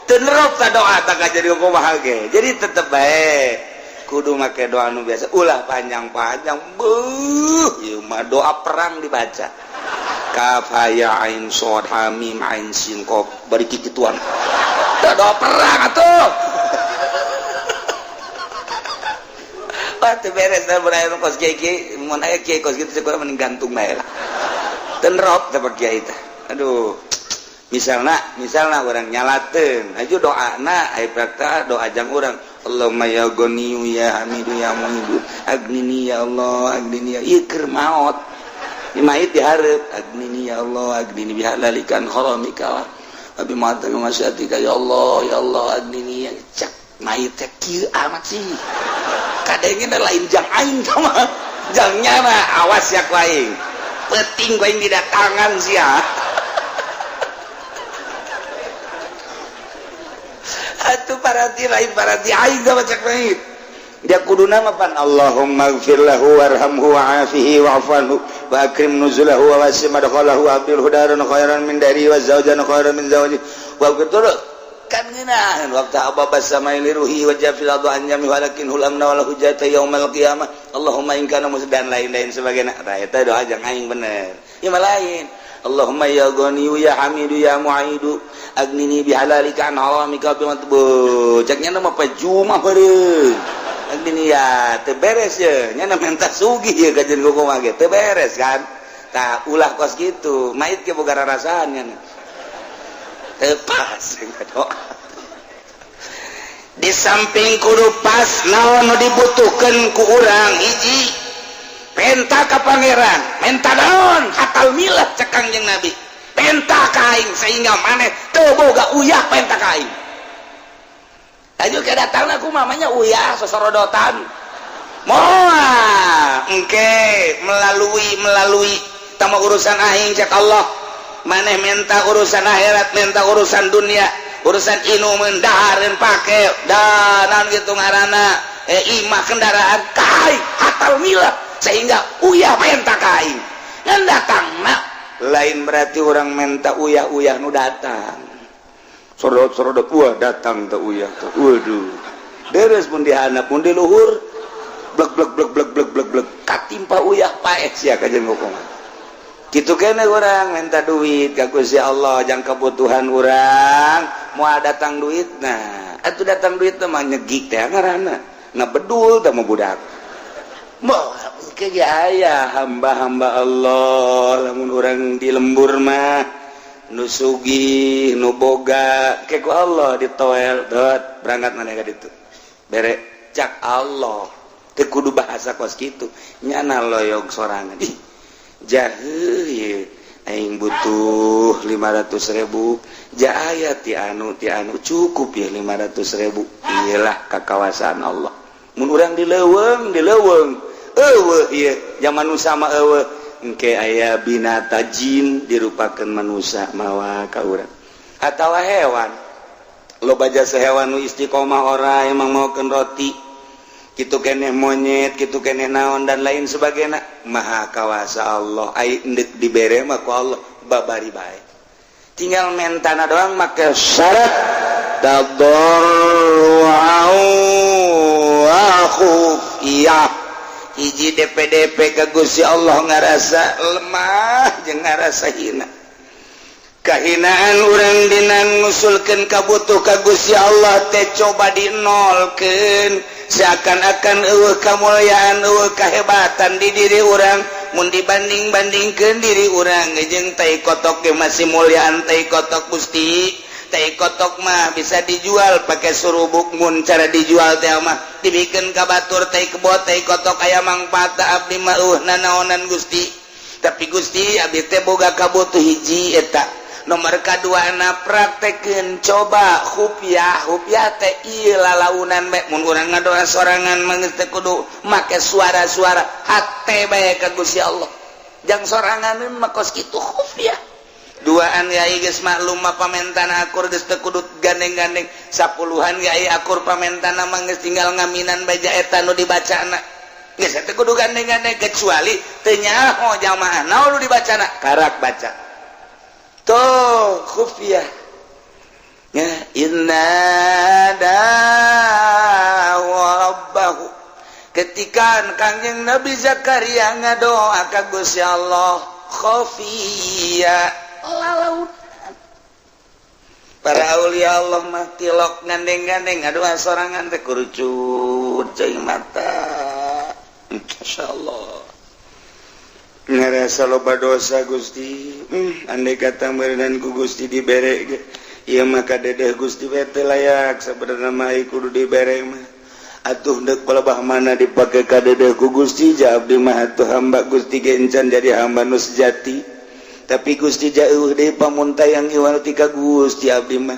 Teu nerop ta doa ta jadi kumaha ge. Jadi tetep bae kudu make doa nu biasa ulah panjang-panjang. Beuh, ieu mah doa perang dibaca. Kaf ha ya ain shad ha mim ain sin qaf bari kikituan. Doa perang atuh. Wah, teu beres da mun kos kiai mun aya kiai kos kitu kurang mending gantung bae lah. Teu nerop teh kiai teh. Aduh. Misalna urang nyalateun, aju doana aya prakta doa jang urang. Allahumma ya ghaniyu ya hamidu ya muhidu agnini ya Allah agnini ya ieu keur maot. Di mayit dihareup agnini ya Allah agnini bihalalikan haramika wa bi ma'atika masyatika ya Allah ya Allah agnini ya cek mayit teh kieu amat sih. Kadangnya lain jang aing mah jang nyana awas ya ku aing penting ku aing didatangan sia. Atuh paranti lain paranti aing mah cek mayit dia kuduna mah pan Allahumma ighfir lahu warhamhu wa'afihi wa'fu anhu wa akrim nuzulahu wa wasi' madkhalahu wa abdilhu daran khairan min dari wa zawjan khairan min zawji wa betul kan ngeunaheun waktu ababa samai liruhi wa jafil adu anjami walakin hulamna wala hujata yaumal qiyamah Allahumma in kana dan lain-lain sebagainya. Tah eta doa jang aing bener ieu mah lain. Allahumma ya ghaniyu ya hamidu ya mu'idu agnini bihalalika an haramika bima tubu cek nya mah pajuma beureum agnini ya teu beres ye nya menta sugih ye kajeun kumaha ge teu beres kan. Tah ulah kos kitu mayit ge boga rarasaan nya teu pas doa. Di samping kudu pas naon nu dibutuhkeun ku urang hiji penta ka pangeran menta naon hatal milah cek Kangjeng Nabi penta ka aing sehingga maneh teu boga uyah penta ka aing. Aju ke datangna ku mamanya uyah sosorodotan moal engke melalui tama urusan aing cek Allah maneh menta urusan akhirat menta urusan dunia urusan inumeun dahareun pake danan gitu ngaranna imah kendaraan ka aing hatal milah sehingga uyah menta ka aing ngan datangna lain berarti orang menta uyah-uyah nu datang sorodot-sorodot wah datang teh uyah teh waduh deres mun dihandap mun di luhur blek blek blek blek blek blek blek katimpa uyah paeh sia ka jeung hukuman kitu kene urang minta duit ka Gusti Allah jang kebutuhan urang moal datang duit nah atuh datang duit teh mah nyegik teh ngaranna ngabedul teh mah budak moal ke ge aya hamba-hamba Allah lamun urang di lembur mah nu sugih nu boga ke ku Allah ditoel dot berangkat maneh ka ditu bere cak Allah teu kudu bahasa kos kitu nyana loyog sorangan ih jahe ye aing butuh 500.000 jaya ti anu cukup ya 500.000 iyalah kakawasan Allah mun urang di leuweung eueuh ieu zaman manusa mah eueuh engke aya binata jin dirupakeun manusa mawa ka urang atawa hewan Loba jasa hewan nu istiqomah ora emang maokeun roti kitu keneh, monyet kitu keneh, naon dan lain sebagainya. Maha kawasa Allah. Ai endek dibere mah ku Allah babari bae, tinggal mentana doang, make syarat tadarru'an wa khufiyah. Hiji DPDP ke Gusti Allah, ngarasa lemah jeung ngarasa hina, kahinaan urang dina ngusulkeun kabutuh ka Gusti Allah teh coba dinolkeun, seakan-akan euweuh kamulyaan, euweuh kahebatan di diri urang mun dibanding-bandingkeun diri urang jeung tai kotok ge masih mulyaan tai kotok. Gusti, tai kotok mah bisa dijual pakai surubuk. Mun cara dijual teh mah dibikeun ka batur tai kebo, tai kotok aya mangfaat. Abdi mah euweuh nanaonan, Gusti. Tapi Gusti, abdi teh boga kabutuh hiji eta. Nomor kadua na praktekeun coba khufiah. Khufiah teh ieu lalaunan bae. Mun urang ngadoa sorangan mah geus teu kudu make suara-suara, hate bae ka Gusti Allah. Jang sorangan mah kos kitu khufiah. Duaan yai geus maklum mah pamentana akur, geus teu kudu gandeng-gandeng. Sapuluhan yai akur pamentana mah geus tinggal ngaminan baja eta nu dibacana, geus teu kudu gandeng-gandeng, kecuali teu nyaho jamaah naon nu dibacana, karak baca tuh khufiah ya. Inna rabbahu, ketika Kangjeng Nabi Zakaria ngadoa ka Gusti Allah khafiyya, lalaunan. Para aulia Allah mah tilok gandeng-gandeng, ngadoa sorangan teh kurucut cai mata. Insyaallah ngerasa loba dosa, Gusti. Andai kata meureunan ku Gusti dibere ge ieu mah kadedeh Gusti teh layak sabenerna mah, kudu dibere mah. Atuh deuk palebah mana dipake kadedeh ku Gusti? Ja abdi mah atuh hamba Gusti ge encan jadi hamba nu sejati, tapi Gusti jauh deui pamuntayang iwal ti ka Gusti abdi mah.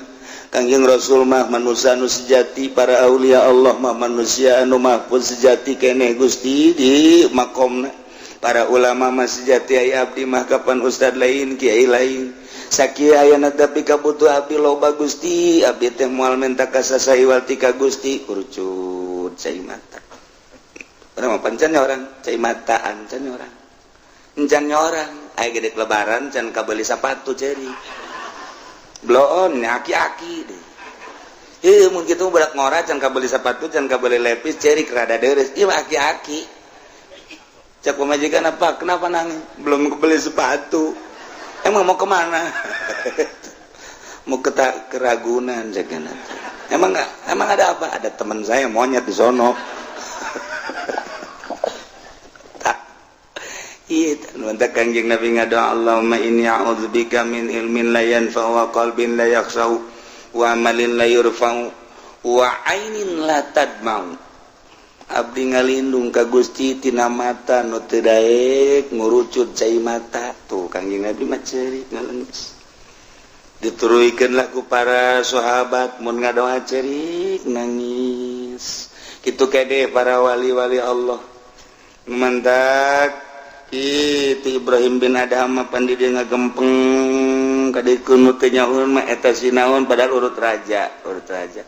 Kangjeng Rasul mah manusia anu sejati, para aulia Allah mah manusia anu mahfuz sejati keneh Gusti di makomna, para ulama mah sejati, ai abdi mah kapan ustad lain, kiai lain, sakieu ayana. Tapi kabutuh abdi loba, Gusti. Abdi teh moal menta ka sasaha iwal ti ka Gusti. Kurucut cai mata. Urang mah pancan orang cai mata, ancan orang, encan orang. Aya gede lebaran can kabeli sepatu, ceri bloon aki-aki deh. Ieu mun kitu budak ngora can kabeli sepatu, can kabeli lepis, ceri rada deres. Ieu aki-aki. Cek pamajikan, "Apa, kenapa nangis?" "Belum kebeli sepatu." "Emang mau kemana?" "Mau ke Keragunan," cek. "Emang nggak, emang ada apa?" "Ada teman saya monyet di sono." Iya, mantap Kangjeng Nabi ngadoa, "Allahumma inni a'udzubika min ilmin la yanfa'u wa qalbin la yakhsha'u wa amalin la yurfa'u wa ainin la tadma'u." Abdi ngalindung ka Gusti tina mata nu teu daek ngurucut cai mata. Tuh Kangjeng Nabi mah ceurik ngalengis. Dituruikeun lah ku para sahabat, mun ngadoa ceurik nangis. Kitu kede para wali-wali Allah. Mantak itu Ibrahim bin Adham pan di dia ngagempeng kadikeun nu teu nyaho mah eta sinaon, padahal urut raja, urut raja.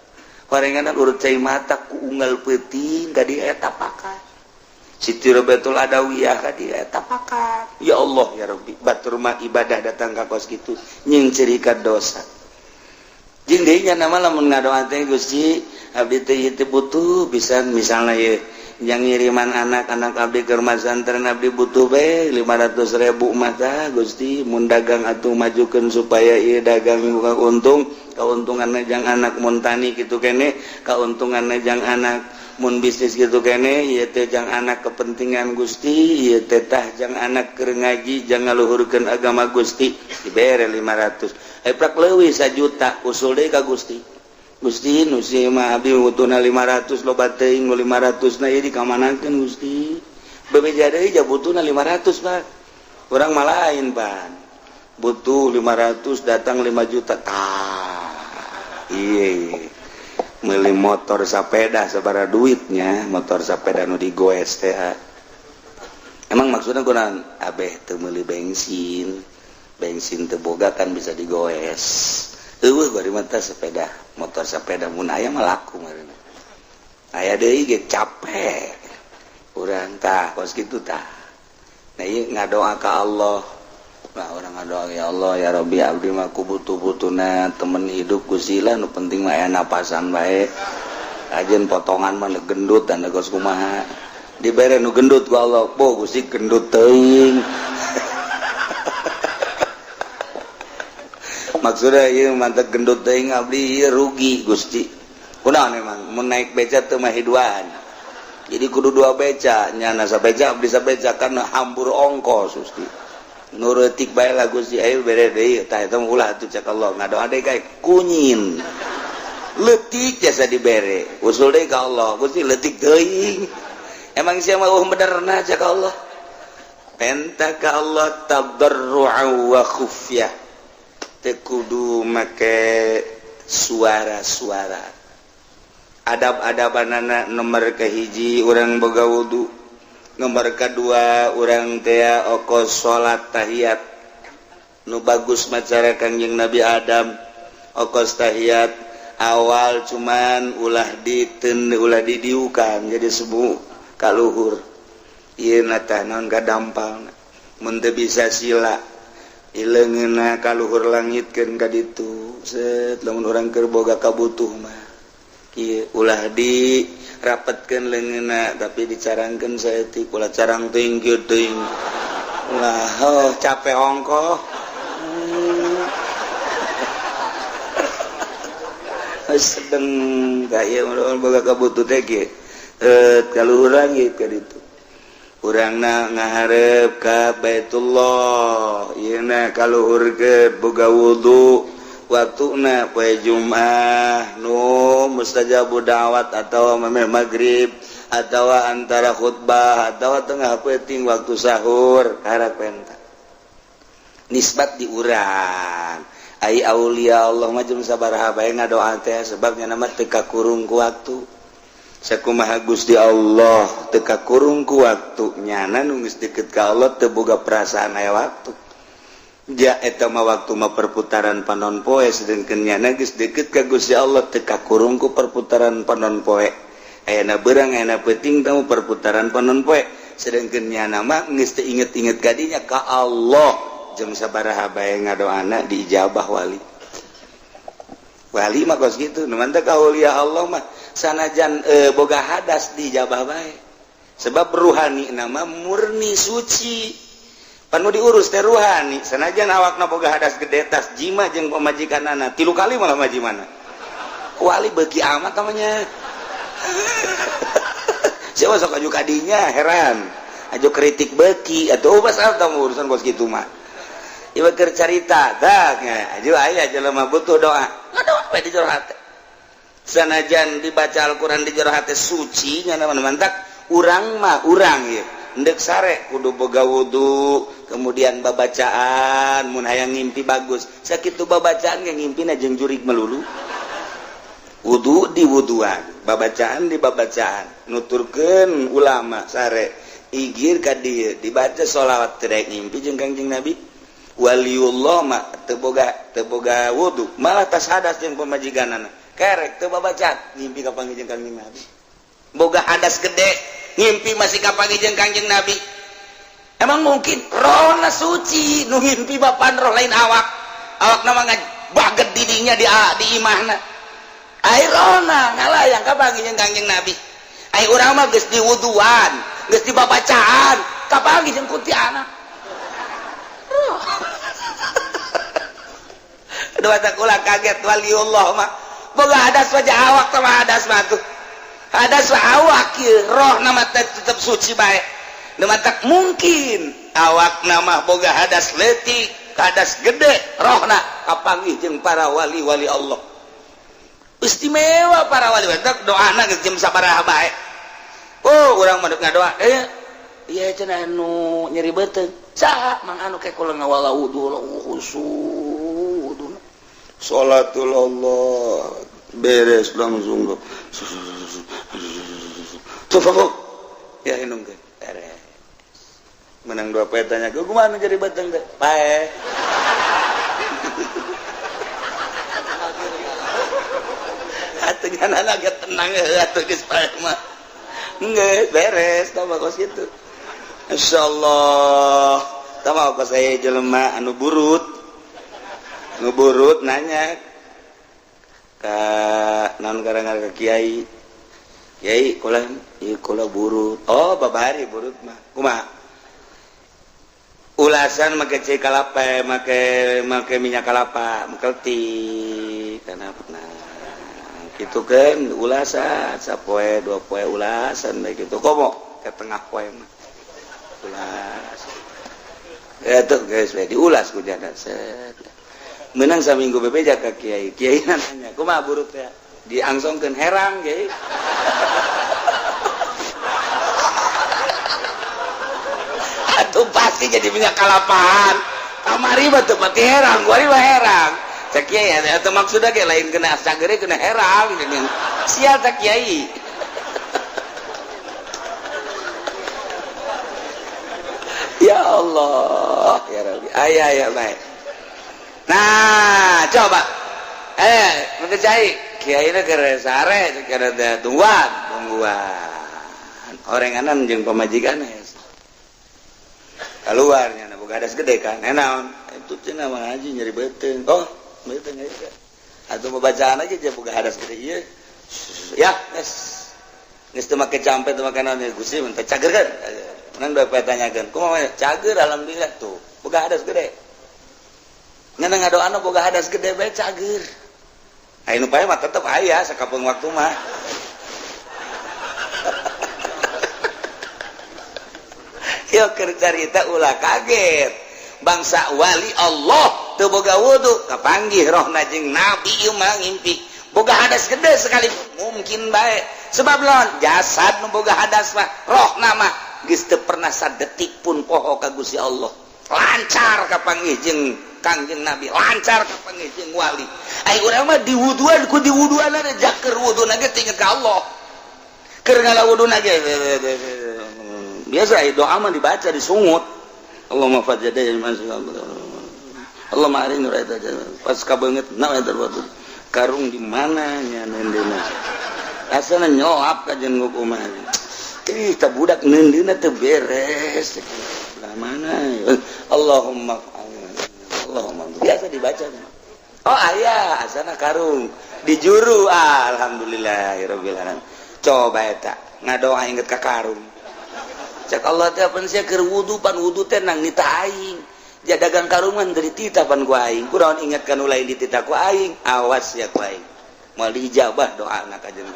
Horengan urut cai mata ku unggal peuting ka dieu eta pakat. Siti Robiatul Adawiyah ka dieu eta pakat. Ya Allah ya Rabbi, batur mah ibadah datang ka kos kitu nying cirikan dosa. Jeung deui nya nama lamun ngadoa teh, "Gusti, abdi teh ieu teh butuh pisan," misalna ye yang ngiriman anak-anak abdi ke rumah santren, "Abdi butuh be 500.000 mata, Gusti. Mun dagang atuh majukeun supaya ieu dagang buka untung, keuntungan jang anak. Mun tani kitu kene, keuntungan jang anak. Mun bisnis gitu kene, ieu teh jang anak kepentingan, Gusti. Ieu teh tah jang anak keur ngaji, jang ngaluhurkeun agama, Gusti." Dibere 500, eh prak leuwih 1 juta, usul deui ka Gusti. "Gusti, nu mah abdi butuhna 500, loba teuing nu 500 na, ieu dikamanakeun, Gusti?" Bebeja deui, ja butuhna 500, Pak. Urang mah lain pan, butuh 500 datang 5 juta. Tah iya, meuli motor sepeda sabaraha duitnya, motor sepeda nu digoes teh. Emang maksudnya kurang abeh teu meuli bensin, bensin teu boga kan bisa digoes. Eueuh bari mata sepeda motor sepeda mun aya mah laku meureun. Aya deui ge capek. Urang tah kos kitu tah. Nah ieu ngadoa ka Allah. Nah urang ngadoa ya Allah ya Rabbi abdi mah ku butuh-butuhna temen hidup Gusti lah nu penting mah aya napasan bae. Ajeun potongan mah gendut dan kos kumaha. Dibere nu gendut ku Allah, bo Gusti gendut teuing. Maksudnya ieu mantep gendut teuing abdi ieu rugi Gusti. Kunaon emang mun naik beca teu mah hiduan. Jadi kudu dua beca, nyana sabeca abdi sabeca karena hambur ongkos Gusti. Nu reutik bae lah Gusti ayo bere deui tah eta ulah atuh cek Allah ngadoa deui kae kunyin. Leutik jasa dibere, usul deui ka Allah Gusti leutik teuing. Emang sia mah eueuh benerna cek Allah. Penta ka Allah tadarru'a wa khufyah. Kudu make suara-suara adab-adabanana nomor kahiji urang boga wudu, nomor kedua urang tea okos salat tahiyat nu bagus macara Kangjeng Nabi Adam okos tahiyat awal cuman ulah diten ulah didiukan jadi sebu kaluhur ieu na tah naon kadampal mun teu bisa sila ileungeunna kaluhur langitkeun ka ditu set lamun urang keur boga kabutuh mah kieu ulah di rapetkeun leungeunna tapi dicarangkeun saeutik ulah carang teuing kieu teuing ulah oh capek ongkoh sedeng ka ieu mun boga kabutuh teh kieu kaluhur langit ka ditu urangna ngaharep ka Baitullah yeuna kaluhur ke boga wudu waktuna poe Jumat nu mustajabu da'wat atawa memeh magrib atawa antara khutbah atawa tengah peuting waktu sahur karak penta nisbat di urang ai aulia Allah mah jeung sabaraha bae ngadoa teh sebabnya nama teu kakurung ku waktu. Sakumaha Gusti Allah teu kakurung ku waktu nyana nu geus deket ka Allah teu boga perasaan aya waktu. Ja eta mah waktu mah perputaran panon poe sedengkeun nyana geus deket ka Gusti Allah teu kakurung ku perputaran panon poe. Ayana beurang ayana peuting tamu perputaran panon poe sedengkeun nyana mah geus teu inget-inget ka dinya ka Allah jeung sabaraha bae ngadoana diijabah wali. Wali mah kos kitu nu mantep ka aulia Allah mah sanajan boga hadas dijabah bae sebab ruhani nama murni suci panu diurus teh ruhani sanajan awakna boga hadas gede tas jima jeung pamajikanana 3 kali malah majimana wali beuki amat namanya siapa sok aju kadinya heran aju kritik beuki atuh pasal tamu urusan kos kitu mah ieu keur carita tah aju aya jelema butuh doa ngadoa we di jero hate sanajan dibaca Al-Qur'an di jero hate suci nya mantak urang mah urang ieu endek sare kudu boga wudu kemudian babacaan mun hayang ngimpi bagus sakitu babacaan ge ngimpina jeung jurig melulu wudu di wuduan babacaan di babacaan nuturkeun ulama sare igir ka dieu dibaca sholawat teu daek ngimpi jeung Kangjeng Nabi waliullah mah teu boga wudu malah tas hadas jeung pamajikanana kerek teu babacaan ngimpi ka panggih jeung Kangjeng Nabi boga hadas gede ngimpi masih ka panggih jeung Kangjeng Nabi emang mungkin rohna suci nu ngimpi bapan roh lain awak awakna mah baget didinya di imahna ai rohna ngalayang ka panggih jeung Kangjeng Nabi ai urang mah geus diwuduan geus dibabacaan ka panggih jeung kuntianak aduh ulah kaget waliullah mah boga hadas wajah awak sama hadas mah tuh hadas mah awak ieu roh nama tetep suci bae nu matak mungkin awak nama boga hadas leutik hadas gede rohna kapanggih jeung para wali-wali Allah istimewa para wali matak doana geus jeung sabaraha bae oh urang mah ngadoa ieu cenah anu nyeri beuteung saha mang anu ke kula ngawala wudu khusu sholatul Allah beres langsung ya inung ke beres menang 2 petanya gue gimana jadi batang deh pae. Atuh nyana lagi tenang atuh, geus paeh mah. Geus beres tah kos kitu. Insyaallah. Tah mah kos aya jelema anu burut. Nu burut nanya ka naon gara-gara ka kiai. Kiai, kula ieu, kula burut. Oh, babari burut mah. Kumaha? Ulasan make cai kalapa, make make minyak kalapa, mengkelti karena nah gitu kan, ulasan sapoe dua poe, ulasan baik gitu, komo ke tengah poe mah ulas ya tuh guys, diulas ku janda set, menang saminggu bebeja ka kiai. Kiai nanya, "Kumaha burut ya?" Diangsongkeun, "Herang, kiai." Atuh pasti jadi minyak kalapaan. Kamari mah teu pati herang, kuari mah herang. Cek kiai, atau maksudnya kayak lain kena cagere, kena herang. Sial cek kiai. Ya Allah, ya Rabbi. Ayah, ya baik. Nah, coba. Eh, cai. Kiai na keur sare, keur tungguan, tungguan. Orenganan jeung pamajikan keluarnya, boga hadas gede kan. Eh, naon? Itu cenah mah ngaji nyeri beuteung. Oh, beuteung aja. Atau bacaan aja dia boga hadas gede ieu. Ya, geus. Geus teu make campe, teu make naon, Gusti mun teh cager kan. Menang dua tanyakeun. Kumaha cager? Alhamdulillah tuh. Boga hadas gede. Nyana ngadoana boga hadas gede bae cager. Aya nu pae mah tetep aya sakapeung waktu mah. Yo keur carita ulah kaget. Bangsa wali Allah teu boga wudu kapanggih rohna jeung nabi ieu mah ngimpi. Boga hadas gede sekali mungkin bae. Sebab lawan jasad nu boga hadas mah, rohna mah geus teu pernah sadetik pun poho ka Gusti Allah. Lancar kapanggih jeung Kangjeng Nabi, lancar kapanggih jeung wali. Ai urang mah diwuduan ku diwuduan jaker wuduna ge tinggal ka Allah. Keur ngala wuduna ge biasa doa mah dibaca disungut. Allahumma fajjada Allahumma arini pas kabeungeut na eta karung di mana nya neundeuna asana nyolap ka jeung kumaha ih ta budak neundeuna teu beres lah mana. Allahumma Allahumma biasa dibaca. Oh, aya asana karung di juru, alhamdulillahirabbil alamin. Coba eta ngadoa inget ka karung. Cek Allah teh pan sia keur wudu, pan wudu teh nang nita aing. Ja dagang karungan dari tita pan ku aing. Kunaon ingat kan lain di tita ku aing. Awas ya ku aing. Moal diijabah doana ka jeung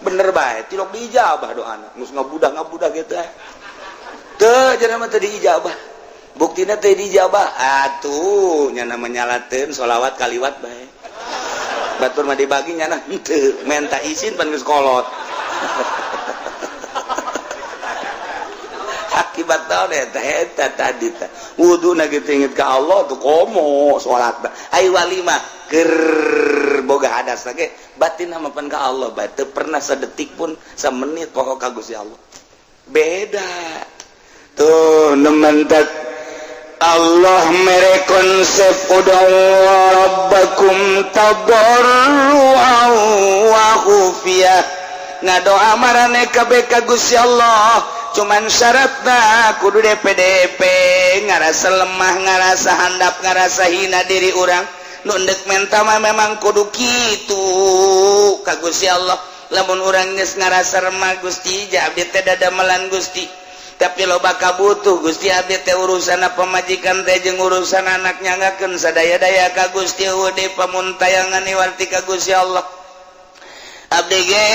bener bae, tilok diijabah doana. Geus ngabudah-ngabudah gitu eh. Teu cenah mah teu diijabah. Buktina teu diijabah. Atuh nya menyalateun sholawat kaliwat bae. Batur mah dibagi nyana henteu, menta izin pan geus kolot. Akibat naon eta eta tadi teh wuduna kitu inget ka Allah tuh komo salat. Ai wali mah keur boga hadas ge batin mah pan ka Allah bae, teu pernah sedetik pun samenit poho ka Gusti Allah. Beda tuh nementak Allah mere konsep ud'u rabbakum tadarruan wa khufiyah. Ngadoa marane kabeh ka Gusti Allah, cuman syaratna kudu DPDP ngarasa lemah, ngarasa handap, ngarasa hina diri urang. Nu endek menta mah memang kudu kitu ka Gusti Allah. Lamun urang geus ngarasa remah, "Gusti, ja abdi teh dadamelan Gusti, tapi loba kabutuh Gusti, abdi teh urusan pamajikan teh jeung urusan anak, nyanggakeun sadaya-daya ka Gusti, eueuh pamuntayangan iwarti ka Gusti Allah. Abdi ge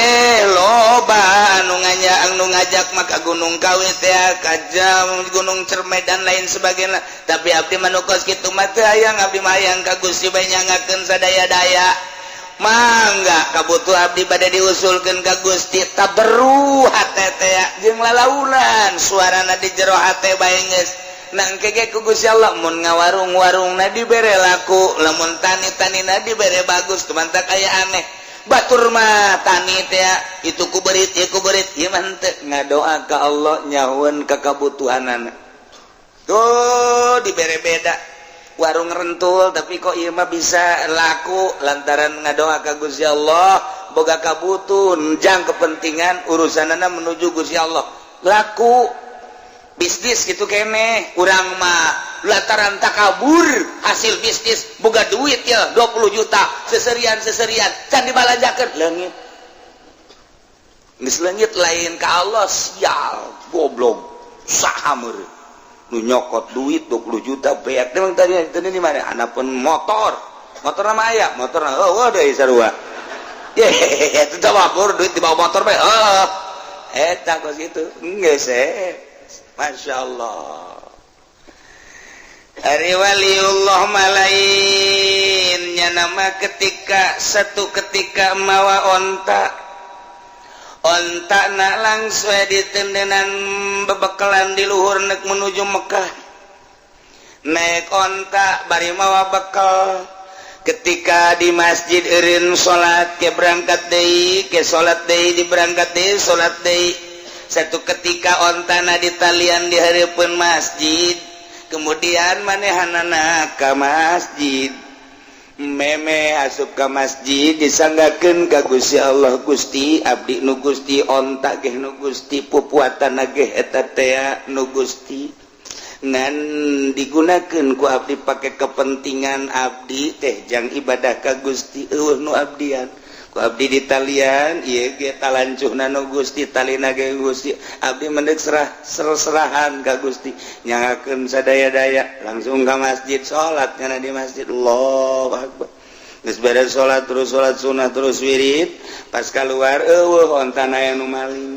loba anu nganya anu ngajak maka Gunung Kawi teh, ka jam Gunung Cerme dan lain sebagainya, tapi abdi mah nu kos kitu mah teu hayang, abdi mah hayang ka Gusti bae nyanggakeun sadaya-daya. Mangga kabutuh abdi bade diusulkeun ka Gusti." Taberu hate teh jeung lalaunan suarana di jero hate bae geus nangke ge ku Gusti Allah. Mun ngawarung-warungna dibere laku, lamun tani-tanina dibere bagus, tumantak aya aneh batur mah tani teh itu ku berit ieu ku berit ieu mah henteu ngadoa ka Allah nyahueun ka kabutuhanana tuh dibere. Beda warung rentul, tapi kok ieu mah bisa laku lantaran ngadoa ka Gusti Allah. Boga kabutuh jang kepentingan, urusanana menuju Gusti Allah, laku bisnis gitu kene. Urang mah lantaran takabur, hasil bisnis boga duit ya 20 juta, seserian seserian can dibalanjakeun, leungit. Geus leungit, lain ka Allah. Sial, goblok, saha meureun nu nyokot duit 20 juta beak? Emang tadi tadi di mana pun motor, motor nama aya motor. Oh, deui sarua. Ye, itu tawabur duit di bawah motor bae. Oh, eta kos kitu geus eh. Masya Allah. Ari waliullah malainnya nama, ketika satu ketika mawa onta, onta nak langsung ditendenan, bebekalan di luhur, nek menuju Mekah, naik onta bari mawa bekal. Ketika di masjid eureun salat, ke berangkat deui, ke salat deui, di berangkat deui, salat deui. Satu ketika ontana ditalian di hareupeun masjid, kemudian manehanana ka masjid, meme asup ka masjid, disanggakeun ka Gusti Allah, "Gusti, abdi nu Gusti, onta ge nu Gusti, pupuatan ge eta tea nu Gusti, ngan digunakeun ku abdi pake kepentingan abdi teh jang ibadah ka Gusti. Euweuh nu abdian ku abdi ditalian ieu ge, talancuhna nu Gusti, talina ge Gusti. Abdi mendek serah serahan ka Gusti, nyangakeun sadaya-daya." Langsung ka masjid, salat nyana di masjid, Allahu akbar. Geus beres salat, terus salat sunah, terus wirid. Pas keluar, euweuh ontana aya nu maling.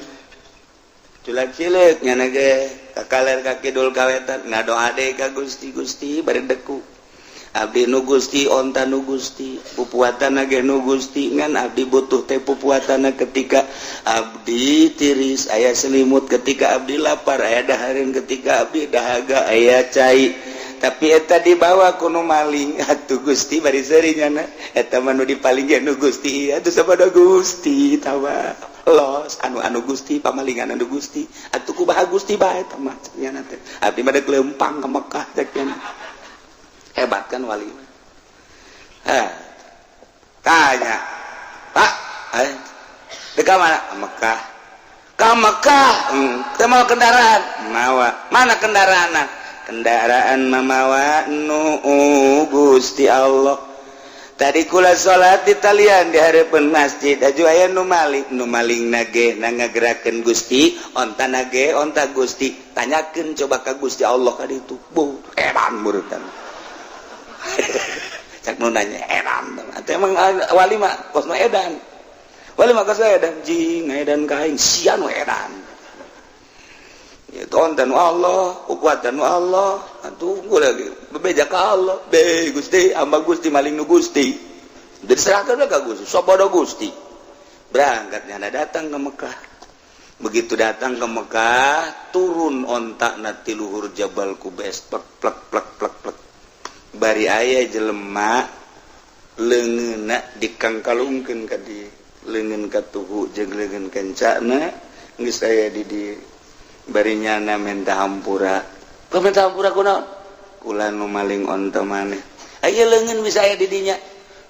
Culak cileuk nyana ge ka kaler, ka kidul, ka wetan, ngadoa deui ka Gusti. "Gusti, bari deku, abdi nu Gusti, onta nu Gusti, pupuatan ge nu Gusti, ngan abdi butuh teh pupuatan ketika abdi tiris aya selimut, ketika abdi lapar aya dahareun, ketika abdi dahaga aya cai, tapi eta dibawa ku nu maling. Atuh Gusti, bari seuri nyana, eta mah nu dipaling ge nu Gusti. Atuh sabodo Gusti tawa los anu anu Gusti, pamalingan anu Gusti. Atuh kumaha Gusti bae eta mah?" Nyana teh, "Abdi mah deuk leumpang ka Mekah," cek nyana. Hebat kan wali? Eh, tanya, "Pak, eh, dekat mana?" "Mekah." "Ke Mekah? Teu mawa kendaraan?" "Mawa." "Mana kendaraan?" "Kendaraan mamawa nu Gusti Allah. Tadi kula salat di talian di hareupeun masjid, aju aya nu maling. Nu maling nage na ngagerakeun Gusti, onta nage onta Gusti. Tanyakeun coba ka Gusti Allah ka ditu." Bu, edan murutan. Cak nu nanya edan. Atuh emang wali mah kosna edan. Wali mah kosna edan, jing edan ka aing sia nu edan. Ya tonton Allah, kuatan Allah, tunggu lagi. Bebeja ka Allah, be Gusti, hamba Gusti, maling nu Gusti. Diserahkan ka Gusti, sabodo Gusti. Berangkatnya datang ke Mekah. Begitu datang ke Mekah, turun ontak na ti luhur Jabal Kubes, plek plek plek plek plek. Bari aya jelema leungeunna dikangkalungkeun ka di leungeun katuhu jeung leungeun kencana, geus aya di di. Bari nyana minta hampura. "Minta hampura kunaon?" "Kula nu maling onta maneh, aya leungeun bisa aya di dinya.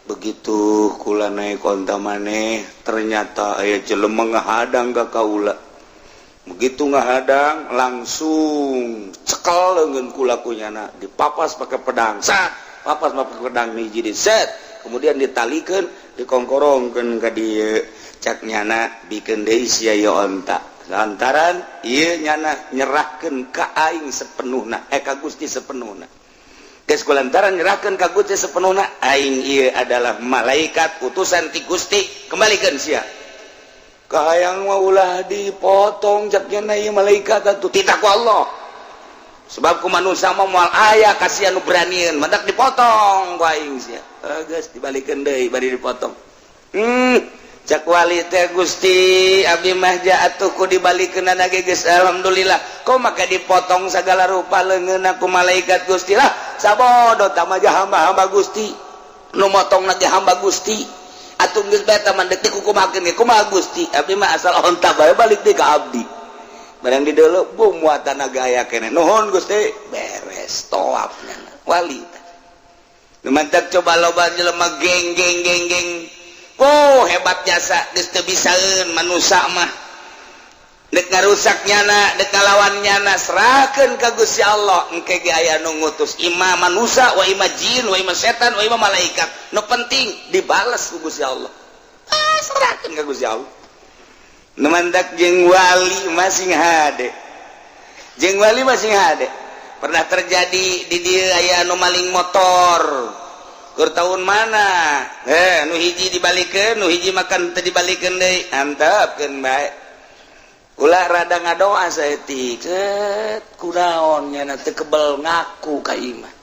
Begitu kula naik onta maneh, ternyata aya jelema ngahadang ka kaula. Begitu ngahadang, langsung cekel leungeun kula ku nyana, dipapas pakai pedang, sat, papas pakai pedang hiji di set, kemudian ditalikeun, dikongkorongkeun ka dieu. Cak nyana, 'Bikeun deui sia ieu onta, lantaran ieu nyana nyerahkeun ka aing sepenuhna, eh, ka Gusti sepenuhna. Geus kulantaran nyerahkeun ka Gusti sepenuhna, aing ieu adalah malaikat utusan ti Gusti, kembalikeun sia. Kahayang mah ulah dipotong,' cak nyana, 'ieu malaikat atuh titah ku Allah, sebab ku manusia mah moal aya kasihan nu beranieun, mantak dipotong ku aing sia.' Geus dibalikeun deui bari dipotong. Cak wali teh, 'Gusti, abdi mah atuh ku dibalikeun ge geus alhamdulillah, kok maka dipotong segala rupa leungeun ku malaikat Gusti? Lah, sabodo tah mah hamba-hamba Gusti, nu motong ge hamba Gusti. Atuh geus bae tah mah, deuk dikukumakeun ge kumaha Gusti? Abdi mah asal onta bae balik deui ka abdi.' Barang di deuleu, bum, muatan gaya keneh. Nuhun Gusti, beres tawafnya." Wali teh. Nu mantak coba loba jelema geng geng geng geng. Oh, hebat jasa geus teu bisaeun manusia mah. Dek ngarusak nyana, dek ngalawan nyana, serahkeun ka Gusti Allah. Engke ge aya nu ngutus ima manusia, wa ima jin, wa ima setan, wa ima malaikat. Nu penting dibales ku Gusti Allah. Ah, serahkeun ka Gusti Allah. Nu mantak jeung wali masing hade. Jeung wali masing hade. Pernah terjadi di dieu aya nu maling motor. Keur tahun mana? Eh, nu hiji dibalikeun, nu hiji makan teu dibalikeun deui. Antepkeun bae. Ulah rada ngadoa saeutik. Cet, kunaon nyana teu kebel ngaku ka imah.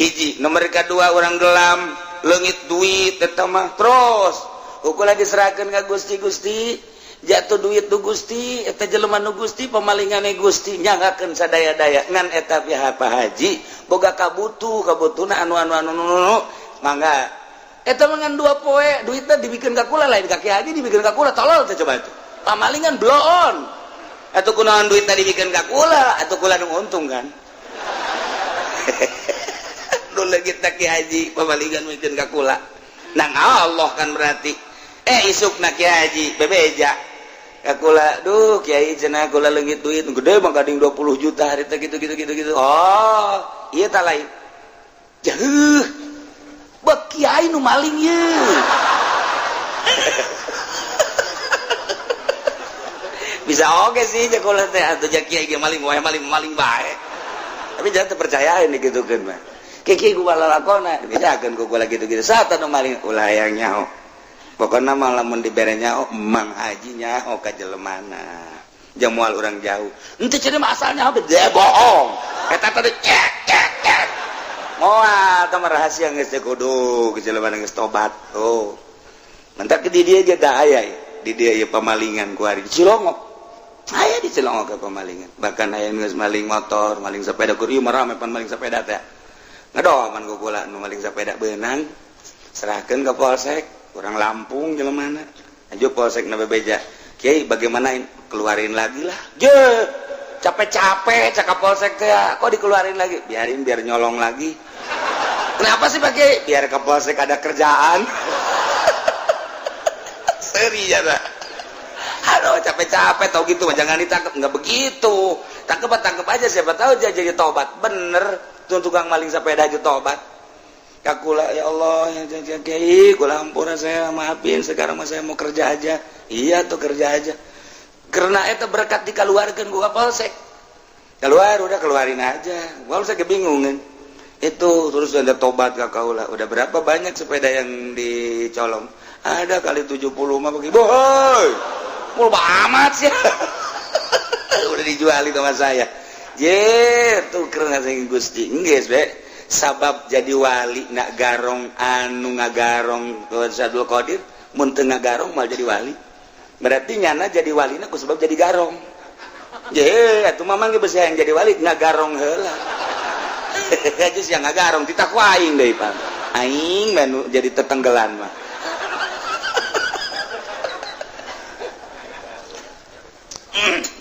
Hiji, nomor kedua orang gelam, leungit duit eta mah terus. Ukur diserahkeun ka Gusti. Gusti, jatuh duit nu Gusti, eta jelema nu Gusti, pemalingane Gusti, nyanggakeun sadaya-daya. Ngan eta pihak Pak Haji boga kabutuh, kabutuhna anu anu anu anu, mangga. Eta mah ngan 2 poe, duitna dibikeun ka kula, lain ka Ki Haji, dibikeun ka kula, tolol teh coba itu. Pamalingan bloon. Atuh kunaon duitna dibikeun ka kula, atuh kula nu untung kan. Nu leungit Ki Haji pamalingan mikeun ka kula. Nang Allah kan berarti. Eh, isukna Ki Haji bebeja ka kula, duh kiai cenah kula leungit duit gede mah gading 20 juta hari teh gitu gitu gitu gitu. Oh, ieu tah lain. Jauh. Bek kiai nu maling ye. Bisa oke sih kula teh atuh ja kiai ge maling wae, maling maling bae. Tapi jangan terpercayain digitukeun mah. Kiai gua lalakona dibejakeun ku kula gitu-gitu. Saat anu maling ulah hayang nyaho. Pokokna mah lamun dibere nyaho Mang Haji nyaho ka jelemana. Jamual urang jauh. Henteu cenah mah asalnya dia bohong. Eta tadi cek cek cek. Moal tah rahasia geus teh kudu jelemana geus tobat. Oh. Mentak di dieu ge da aya di dieu ieu pamalingan ku ari di Cilongok. Aya di Cilongok ke pamalingan. Bahkan aya geus maling motor, maling sepeda kur ieu mah rame pan maling sepeda teh. Ngadoman ku kula nu maling sepeda beunang. Serahkeun ka polsek, orang Lampung jelemana. Aju polsek na bebeja. Kiai bagaimana ini? Keluarin lagi lah. Je, capek-capek cakap polsek teh, kok dikeluarin lagi? Biarin biar nyolong lagi. Kenapa sih Pak Kiai? Biar ke polsek ada kerjaan. Seri ya. Aduh, capek-capek tau gitu jangan ditangkap. Nggak begitu. Tangkep tangkep aja, siapa tahu dia jadi tobat. Bener, tuh tukang maling sepeda aja tobat. Kakula ya Allah, ya kiai, kula ampura saya maafin, sekarang mah saya mau kerja aja. Iya tuh kerja aja. Karena itu berkat dikeluarkan gua polsek. Keluar udah keluarin aja. Gua saya kebingungan. Itu terus ada tobat ka kaula. Udah berapa banyak sepeda yang dicolong? Ada kali 70 mah begitu. Boy. Mul amat sih. Udah dijualin sama saya. Je, tuh karena sing Gusti. Geus be. Sabab jadi wali nak garong anu ngagarong ke Abdul Qadir, mun teu ngagarong mal jadi wali. Berarti nyana jadi walina ku sebab jadi garong. Je, atuh mamang ge beusi yang jadi wali ngagarong heula. Aja sih ngagarong titah ku aing deui pan. Aing mah jadi tetenggelan mah.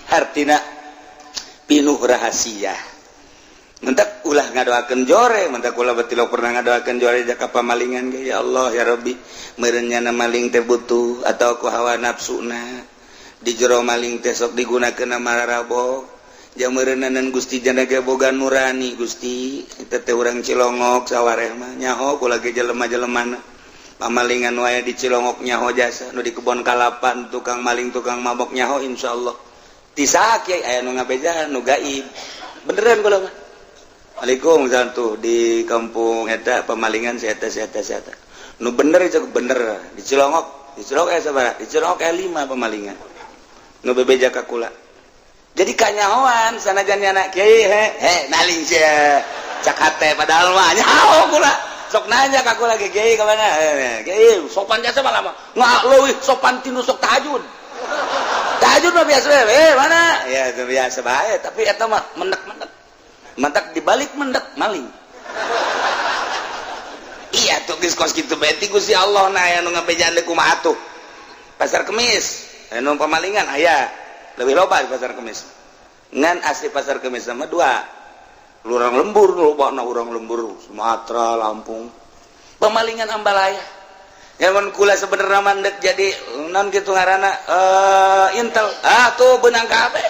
Artina pinuh rahasia. Mentak ulah ngadoakeun jore, mentak ulah betilok pernah ngadoakeun jore jaka pamalingan ge ya Allah ya Rabbi, meureun nyana maling teh butuh atau ku hawa nafsuna. Di jero maling teh sok digunakeun mararabok. Jang meureunanan Gusti jana ge boga nurani Gusti, eta teh urang Cilongok sawareh mah nyaho kula ge jelema-jelemana. Pamalingan wae di Cilongok nyaho jasa, nu di kebon kalapan tukang maling tukang mabok nyaho insyaallah. Ti saha kiai aya nu ngabejaan nu gaib. Beneran kula mah. Waalaikumsalam tuh di kampung eta pemalingan si eta si eta si eta. Nu bener itu bener di Cilongok, di Cilongok aya sabaraha? Di Cilongok aya 5 pemalingan. Nu bebeja ka kula. Jadi kanyahoan sanajan nyana kiai he he maling sia. Cak hate padahal mah nyaho kula. Sok nanya ka kula ge kiai ka mana? Kiai sopan jasa malah mah. Nggak leuwih sopan tinu sok tahajud. Tahajud mah biasa mana? Ya itu biasa bae, tapi eta mah menek-menek. Mantak dibalik mendek maling. Iya tuh geus kos kitu bae ti Gusti Allah na aya nu ngabejaan deui kumaha atuh. Pasar Kemis anu pamalingan aya lebih loba di Pasar Kemis. Ngan asli Pasar Kemis sama dua. Urang lembur lobana, urang lembur Sumatera, Lampung. Pemalingan ambalaya. Mun kula sebenarnya mandek jadi non gitu ngaranna intel, ah tuh benang kabeh,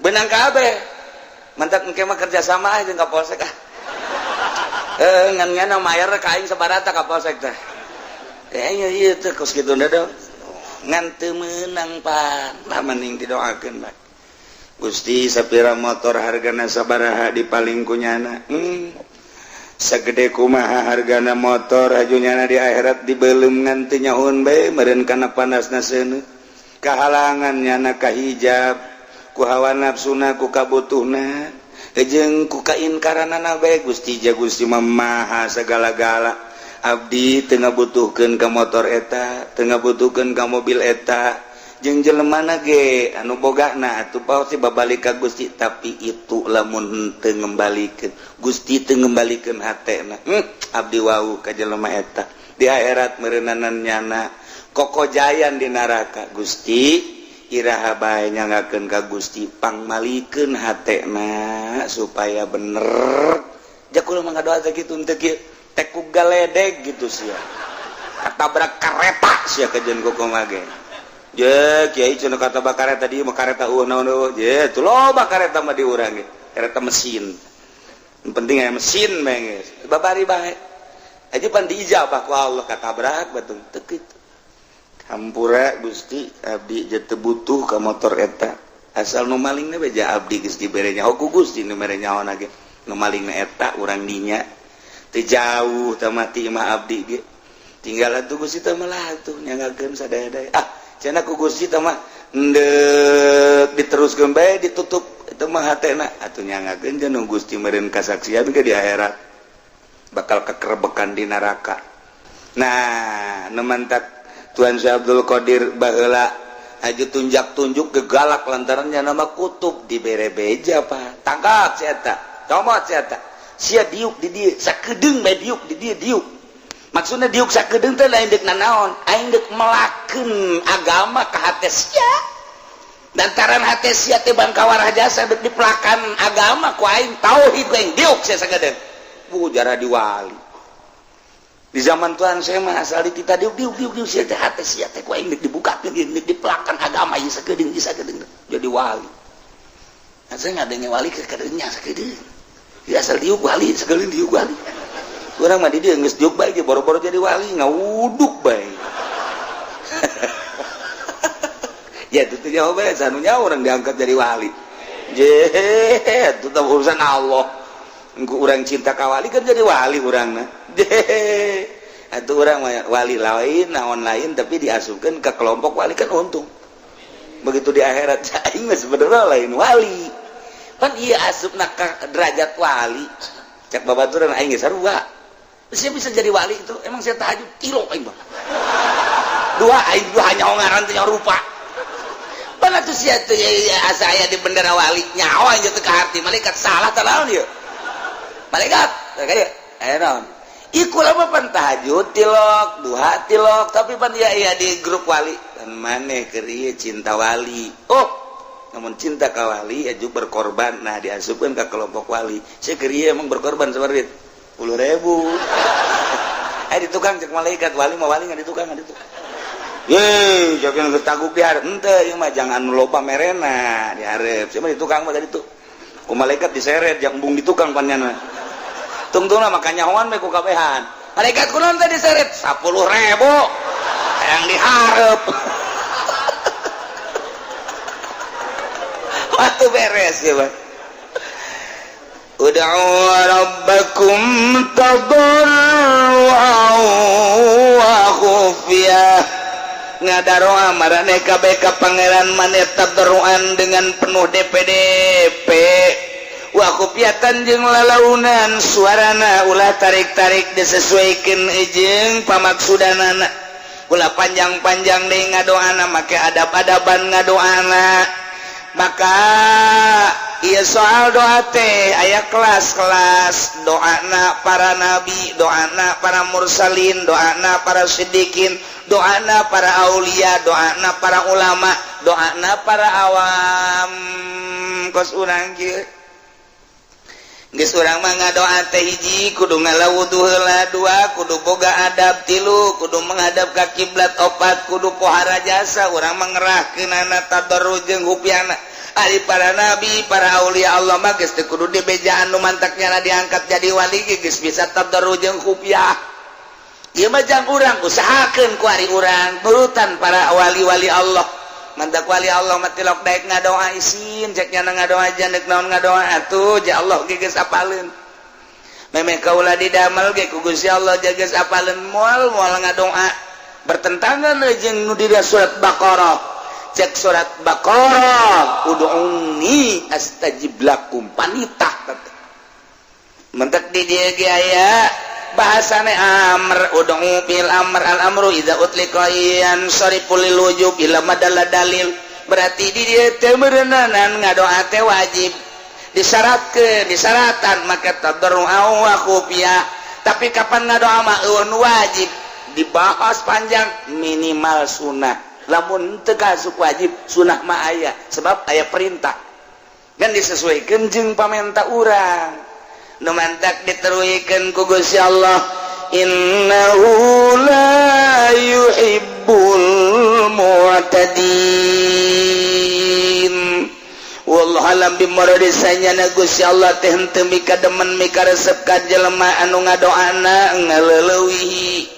benang kabeh. Mantap, engke mah kerja sama aja ka polsek, ah ngan ngan mayar ka aing sabarata ka polsek teh. Iya iya teh kos kitu dong, ngan teu meunang pan lah, mending didoakeun bae. Gusti, sapira motor hargana sabaraha dipaling ku nyana, Segede kumaha hargana motor aju nyana di akhirat dibelum ngan teu nyahoun bae meureun kana panasna seuneu, kahalangan nyana kahijab ku hawa nafsuna, ku kabutuhna jeung ku kainkaranana bae. Gusti, ja Gusti mah maha segala-gala, abdi teu ngabutuhkeun ka motor eta, teu ngabutuhkeun ka mobil eta jeung jelemana ge anu bogana atuh pasti babalik ka Gusti. Tapi itu lamun teu ngembalikeun Gusti, teu ngembalikeun hatena, abdi wau ka jelema eta di akhirat meureunanan nyana kokojayan di neraka. Gusti, iraha bae nyanggakeun ka Gusti pangmalikeun hatena supaya bener. Jakul mah ngadoa teh kitu, teu kieu teh ku galedeg gitu sia, katabrak kareta sia kajeun kumaha ge. Je kiai cenah kata kareta di mah kareta eueuh naon eueuh je tuh, loba kareta mah di urang ge, kareta mesin. Yang penting aya mesin bae geus babari bae aja pan diijabah ku Allah, katabrak batung teu kitu. Hampura Gusti, abdi je teu butuh ka motor eta, asal nu malingna beja abdi geus dibere nyaho ku Gusti. Nu mere nyaho ge nu malingna eta urang dinya teu jauh teu mati mah abdi ge tinggal atuh. Gusti teh mah atuh nyanggakeun sadaya-daya, ah cenah ku Gusti teh mah endek diteruskeun bae, ditutup itu mah hatena atuh. Nyanggakeun jeung Gusti meureun kasaksian ke di akhirat bakal kekerebekan di neraka. Nah, nu mantak Tuan Syekh Abdul Qadir baheula aju tunjak-tunjuk gegalak lantarannya nama kutub dibere beja, pak, tangkap si eta, comot si eta, sia diuk di dieu sakedeung bae, diuk di dieu. Diuk maksudnya diuk sakedeung teh lain deuk nanaon, aing deuk melakeun agama ka hate sia, lantaran hate sia teh bangkawarah jasa, deuk dipelakan agama ku aing, tauhid ku aing, diuk sia sakedeung. Bu jarah di wali di zaman Tuhan saya mah asal ditita diuk diuk diuk diuk sia teh, hate sia teh ku aing deuk dibukakeun, deuk dipelakan agama ieu sakedeung, ieu sakedeung jadi wali. Nah, saya ngadenge wali ke kadeungnya sakedeung ya, asal diuk wali sakedeung, diuk wali. Urang mah di dieu geus diuk bae ge boro-boro jadi wali, ngawuduk bae. Ya itu tuh jawabannya sanunya orang diangkat jadi wali je itu tuh urusan Allah. Engko urang cinta ka wali kan jadi wali urangna je atuh. Urang mah wali lain naon lain, tapi diasupkeun ke kelompok wali kan untung. Begitu di akhirat aing mah sebenarnya lain wali pan, iya asupna ka derajat wali. Cek babaturan aing ge sarua, saya bisa jadi wali itu emang saya tahajud kilo aing mah dua, aing dua hanya ngaran teh rupa. Mana tuh sia tuh ya, ya, asa aya di bendera wali nyawa aing teu kaharti malaikat salah teh naon ieu malaikat kayak aya naon. Iku lama pan tahajud tilok, duha tilok, tapi pan ya iya di grup wali dan maneh keur ieu cinta wali. Oh, namun cinta ka wali aju berkorban, nah diasupkeun ka kelompok wali. Saya keur ieu emang berkorban seperti 10.000. Eh, di tukang cek malaikat wali mah wali nggak di tukang, nggak di tukang. Ye, jangan geus taguk di hareup henteu, ieu mah jangan loba merena di hareup. Siapa di tukang mah tadi tuh. Ku malaikat diseret yang embung di tukang panyana. Tungtungna maka nyahoan we ku kabehan. Malaikat kunaon teh diseret 10.000 yang dihareup. Waktu beres ya, Pak. Ud'u rabbakum tadarruan wa khufyah, ngadaroa marane kabeh ka pangeran maneh, tadarruan dengan penuh DPDP, wa khufyatan jeung lalaunan suarana, ulah tarik-tarik, disesuaikan jeung pamaksudanana, ulah panjang-panjang deui ngadoana, make adab-adaban ngadoana. Maka iya soal doa teh aya kelas-kelas, doana para nabi, doana para mursalin, doana para sidikin, doana para aulia, doana para ulama, doana para awam kos urang kieu. Geus urang mah ngadoa teh, hiji, kudu ngala wudu heula, dua, kudu boga adab, tilu, kudu menghadap ka kiblat, opat, kudu pohara jasa. Urang mah ngerahkeunana tadarru jeung khufiahna. Ari para nabi, para aulia Allah mah geus teu kudu dibejaan, nu mantaknya diangkat jadi wali ge geus bisa tadarru jeung khufiah. Ieu mah jang urang usahakeun ku ari urang nurutan para wali-wali Allah. Mantak wali Allah mah tilok daek ngadoa isin, cek nyana ngadoa jandek naon ngadoa atuh ja Allah ge geus apaleun. Memeh kaula didamel ge ku Gusti Allah geus apaleun, moal moal ngadoa bertentangan jeung nu di surat Baqarah. Cek surat Baqarah, "Ud'uni astajib lakum," panitah. Mentek di dieu ge aya bahasane amr, ud'u bil amr, al amru idza utliqa yansarifu lil wujub ila madalla dalil. Berarti di dieu teh meureunanan ngadoa teh wajib, disyaratkeun, disyaratkan maka tadarru wa khufiyah. Tapi kapan ngadoa mah euweuh wajib, dibahas panjang, minimal sunnah. Lamun teu kasuk wajib, sunnah mah aya, sebab aya perintah kan disesuaikan jeung pamenta urang. Nu mantak diteruikeun ku Gusti Allah, "Innahu la yuhibbul mu'tadin." Wallahu alam bimurad, sanyana Gusti Allah teh henteu mika demen, mika resep ka jelema anu ngadoana ngaleulewihi,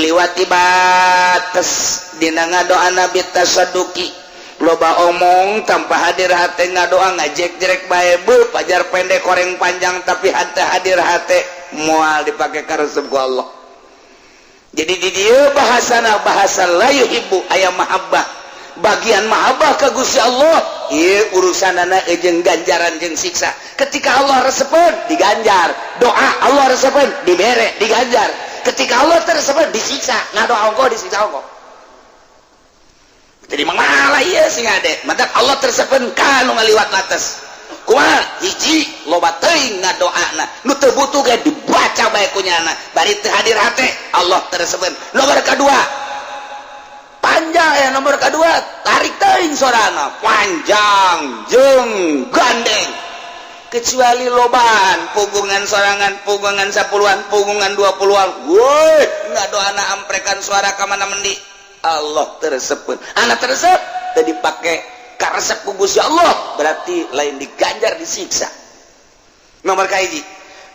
liwati bates dina ngadoana, bitasadduki, loba omong tanpa hadir hate, ngadoa ngajek-jerek bae, bu pajar pendek koreng panjang, tapi hate hadir hate, moal dipake karesep ku Allah. Jadi di dieu bahasana bahasa la yuhibbu, aya mahabbah, bagian mahabbah ka Gusti Allah. Ieu urusanana jeung ganjaran jeung siksa. Ketika Allah resepeun, diganjar doa, Allah resepeun, dibere, diganjar. Ketika Allah teu resepeun, disiksa. Ngadoa ongkoh, disiksa ongkoh. Jadi malah ieu sing ade mantap, Allah teu resepeun ka nu ngaliwat batas. Kumaha? Hiji, loba teuing ngadoana, nu teu butuh ge dibaca bae ku nyana, bari teu hadir hate, Allah teu resepeun. Nomor kedua panjang ya, nomor kedua tarik teuing sorana panjang jeung gandeng, kecuali lobaan pugungan sorangan, pugungan 10-an, pugungan 20-an, woi ngadoana amprekan suara ka mana mendi, Allah teu resepeun. Anak teu resep teu dipake karesep ku Gusti Allah, berarti lain diganjar, disiksa. Nomor kahiji.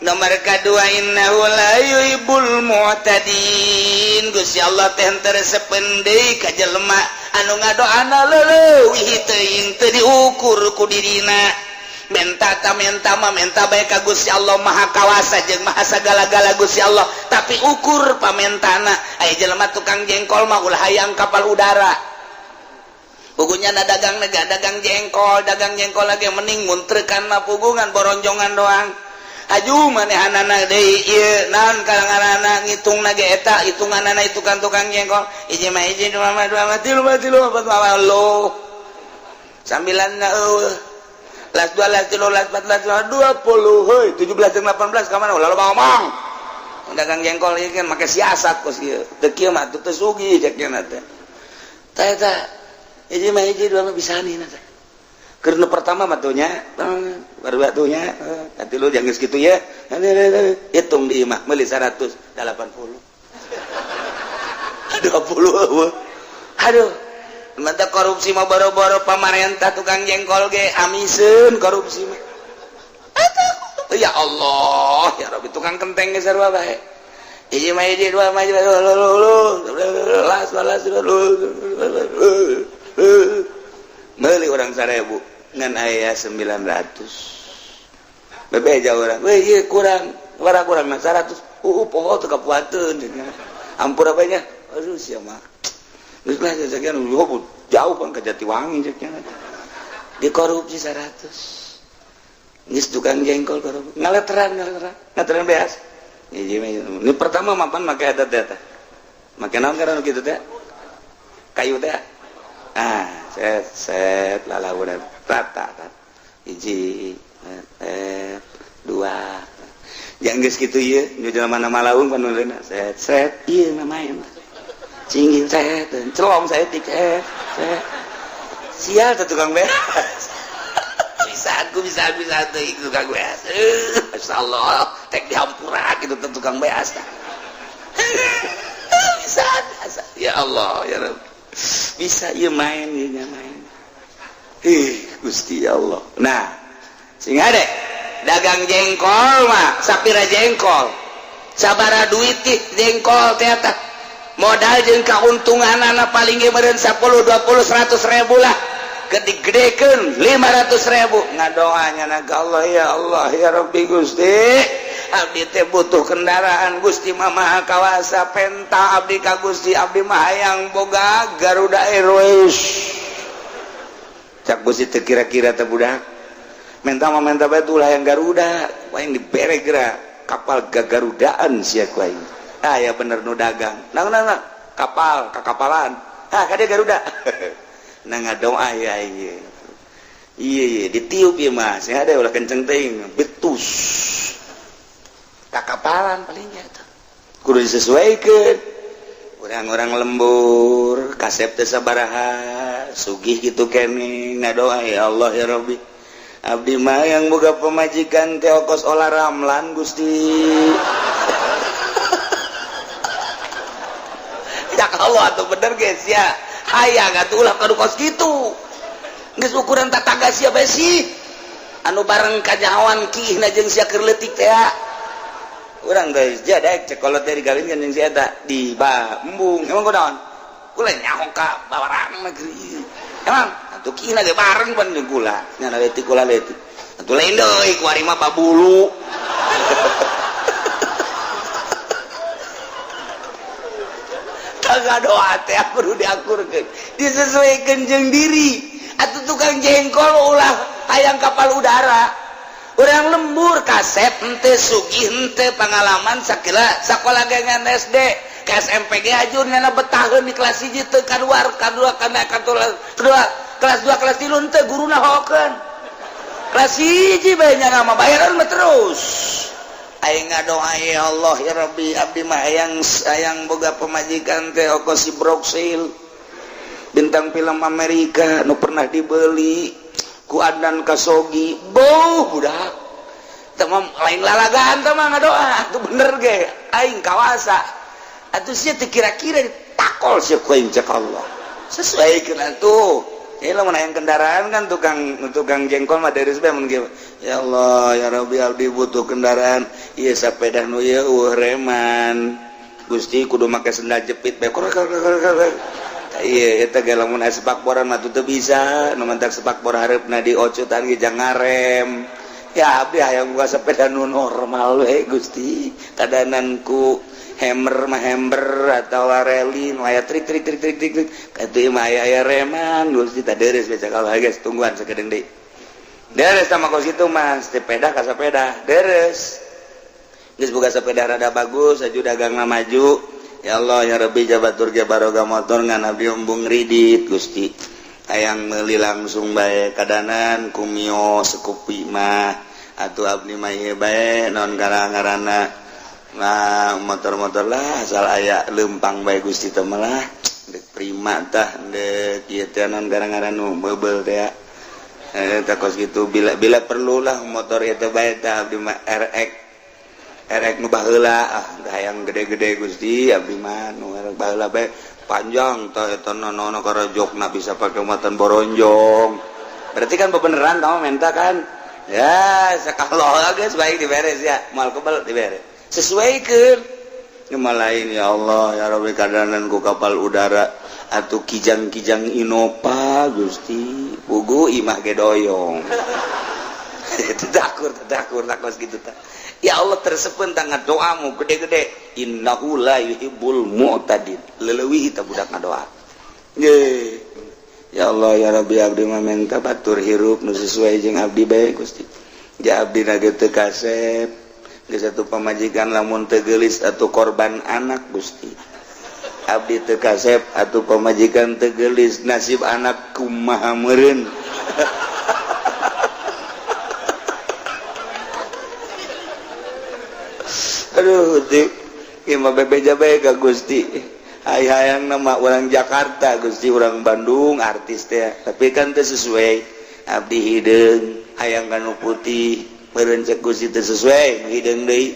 Nomor kedua, innahu la yuhibbul mu'tadin. Gusti Allah teh teu resepeun deui ka jelema anu ngadoana leuwih teuing, teu diukur ku dirina. Menta ta menta mah menta bae ka Gusti Allah, Maha Kawasa jeung Maha sagala-gala Gusti Allah, tapi ukur pamentana. Aya jelema tukang jengkol mah ulah hayang kapal udara. Pugunya na dagang nega dagang jengkol, dagang jengkol lagi mending muntrekan mah pugungan boronjongan doang. Aju manehanana deui ieu naon kalanganana ngitung ge eta hitunganana itu kan tukang jengkol, hiji mah hiji, dua mah dua mah, tilu mah tilu, empat mah lo sambilan eueuh, las dua, las tilu, las empat, las lima, 20, hei, 17 jeung 18 ka mana? Ulah loba ngomong. Dagang jengkol ieu kan make siasat kos ieu teu kieu mah teu sugih cek nya teh. Tah eta hiji mah hiji, dua mah bisa nih teh. Keur nu pertama mah tuh nya, baru atuh nya, katilu jangan geus kitu ya. Hitung di imah meuli 180. 20 eueuh. Aduh, mantap korupsi mah boro-boro pamarentah, tukang jengkol ge amiseun korupsi mah. Atuh, ya Allah, ya Rabbi, tukang kenteng ge sarua bae. Hiji mah hiji, dua mah hiji, las las meuli urang 1000 ngan aya 900. Bebeja urang, weh ieu kurang, warah kurang mah 100. Poho teu kapuateun. Ampura bae nya. Aduh, sia mah. Geus lah sekian jauh bang ke Jatiwangi cek nya. Dikorupsi 100. Geus tukang jengkol korupsi. Ngaleteran, ngaleteran. Ngaleteran beas. Hiji mah ini pertama mapan make eta teh teh. Make naon karena kitu teh? Kayu teh. Ah, set set lalaunan rata rata. Hiji, dua. Yang geus kitu ieu, nu jelema mana malaung panuleuna set set ieu namanya mah. Cingin set, celong saeutik set set. Sial teh tukang beas. Bisa. Ku bisa bisa teuing tukang beas. Masyaallah, tek dihampura kitu teh tukang beas tah. Bisa, bisa. Ya Allah, ya Rabb. Bisa ieu main ieu nya main. Ih, Gusti ya Allah. Nah, sing deh dagang jengkol mah sapira jengkol. Sabara duit tih jengkol teh tah. Modal jeung kauntunganana paling ge meureun 10 20 100 ribu lah. Gede-gedekeun 500 ribu. Ngadoanya na ka Allah, ya Allah ya Rabbi Gusti. Abdi teh butuh kendaraan Gusti mah Maha Kawasa, penta abdi ka Gusti, abdi mah hayang boga Garuda Airways. Cak Gusti teu kira-kira teh budak. Menta mah menta bae ulah yang Garuda, ku aing dibere geura kapal gagarudaan sia ku aing. Ah ya bener nu dagang. Nang nang nang kapal kakapalan. Ah kade Garuda. Nah ngadoa ya iya. Iya iya ditiup ieu mah, sing ada ulah kenceng teuing, betus. Kakapalan palingnya tuh. Kudu disesuaikan. Orang-orang lembur, kasep teh sabaraha, sugih gitu kene ngadoa ya Allah ya Rabbi. Abdi mah yang boga pemajikan teh kos Olla Ramlan Gusti. Cak Allah atuh bener guys ya. Hayang atuh ulah kadu kos kitu. Geus ukuran tataga sia bae sih. Anu bareng kanyahoan kiihna jeung sia keur leutik teh. Urang geus jadek cek kolot teh digawinkeun jeung si eta di ba embung. Emang kunaon? Kula nyaho ka bawarang negeri. Emang atuh kiihna ge bareng pan jeung kula. Nya leutik kula leutik. Atuh lain deui ku ari mah babulu. Kagak doa teh kudu diakurkeun. Disesuaikan jeung diri. Atuh tukang jengkol ulah hayang kapal udara. Urang lembur kasep henteu sugih henteu pengalaman sakila sakola ge ngan SD ke SMP ge ajur nyana betaheun di kelas 1 teu kaluar kadua kana kedua kelas 2 kelas 3 henteu guruna hokeun. Kelas 1 bae nyana mah bayaran mah terus. Aing ngadoa ya Allah ya Rabbi abdi mah hayang hayang boga pemajikan teh oko si Broksil bintang film Amerika nu pernah dibeli ku Adnan Kasogi boh budak teh mah lain lalagaan teh mah ngadoa atuh bener ge aing kawasa atuh sia teu kira-kira ditakol sia ku aing cek Allah sesuaikeun atuh. Ini lamun hayang kendaraan kan tukang jengkol mah dari bae mun kieu. Ya Allah ya Rabbi abdi butuh kendaraan ieu sapeda nu ieu eueuh reman Gusti kudu make sendal jepit bae. Iya eta ge lamun aya sepakboran mah teu bisa nu mantak sepakbor hareupna diocutan ge jang ngarem. Ya abdi hayang boga sepeda nu normal we Gusti kadanan ku hammer mah hammer atawa reli nu aya trik trik trik trik trik trik katuh mah aya aya reman Gusti tah deres baca kalau geus tungguan sakedeung deui. Deres sama kos kitu mah sepeda ka sepeda deres. Geus boga sepeda rada bagus aju dagangna maju. Ya Allah ya Rabbi jabatur ge baroga motor ngan abdi embung ridit Gusti. Hayang meuli langsung bae kadanan ku Mio Scoopy mah atuh abdi mah ieu bae naon ngaranna. Nah motor-motor lah asal aya lempang bae Gusti teh mah lah deuk prima tah deuk ieu teh naon ngaran nu meubel teh tah kos kitu bila bila perlulah motor ieu teh bae tah abdi mah RX RX nu baheula ah hayang gede-gede Gusti abdi mah nu RX baheula bae panjang tah eta nono karajokna bisa pake muatan boronjong. Berarti kan bebeneran kamu minta kan? Ya, sakalo geus baik diberes ya, moal kebel diberes. Sesuaikan lain ya Allah ya Rabbi kadanan ku kapal udara atau kijang-kijang Innova Gusti pugu imah ge doyong. Takur takur takos gitu ta. Ya Allah tersepen tangan doamu gede-gede innahu la yuhibbul mu'tadin leleuwih ta budak ngadoa. Ye ya Allah ya Rabbi abdi mah menta batur hirup nu sesuai jeung abdi bae Gusti. Ja abdi na ge teu kasep geus atuh pamajikan lamun teu geulis atuh korban anak Gusti. Abdi teu kasep atuh pamajikan teu geulis nasib anak kumaha meureun. Aduh Gusti ieu mah bebeja bae ka Gusti. Hai hayang nama orang Jakarta Gusti, orang Bandung artis teh tapi kan teu sesuai abdi hideung. Hayang kanu putih meureun cek Gusti teu sesuai nu hideung deui.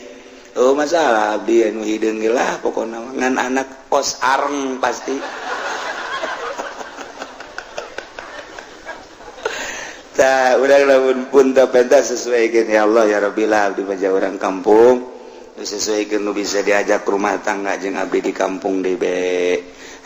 Oh masalah abdi anu hideung ge lah pokona ngan anak kos areng pasti. Tah urang lamun pun teu pentas sesuaikeun ya Allah ya Rabbi lah abdi mah urang kampung sesuaikeun nu bisa diajak rumah tangga jeung abdi di kampung deui be.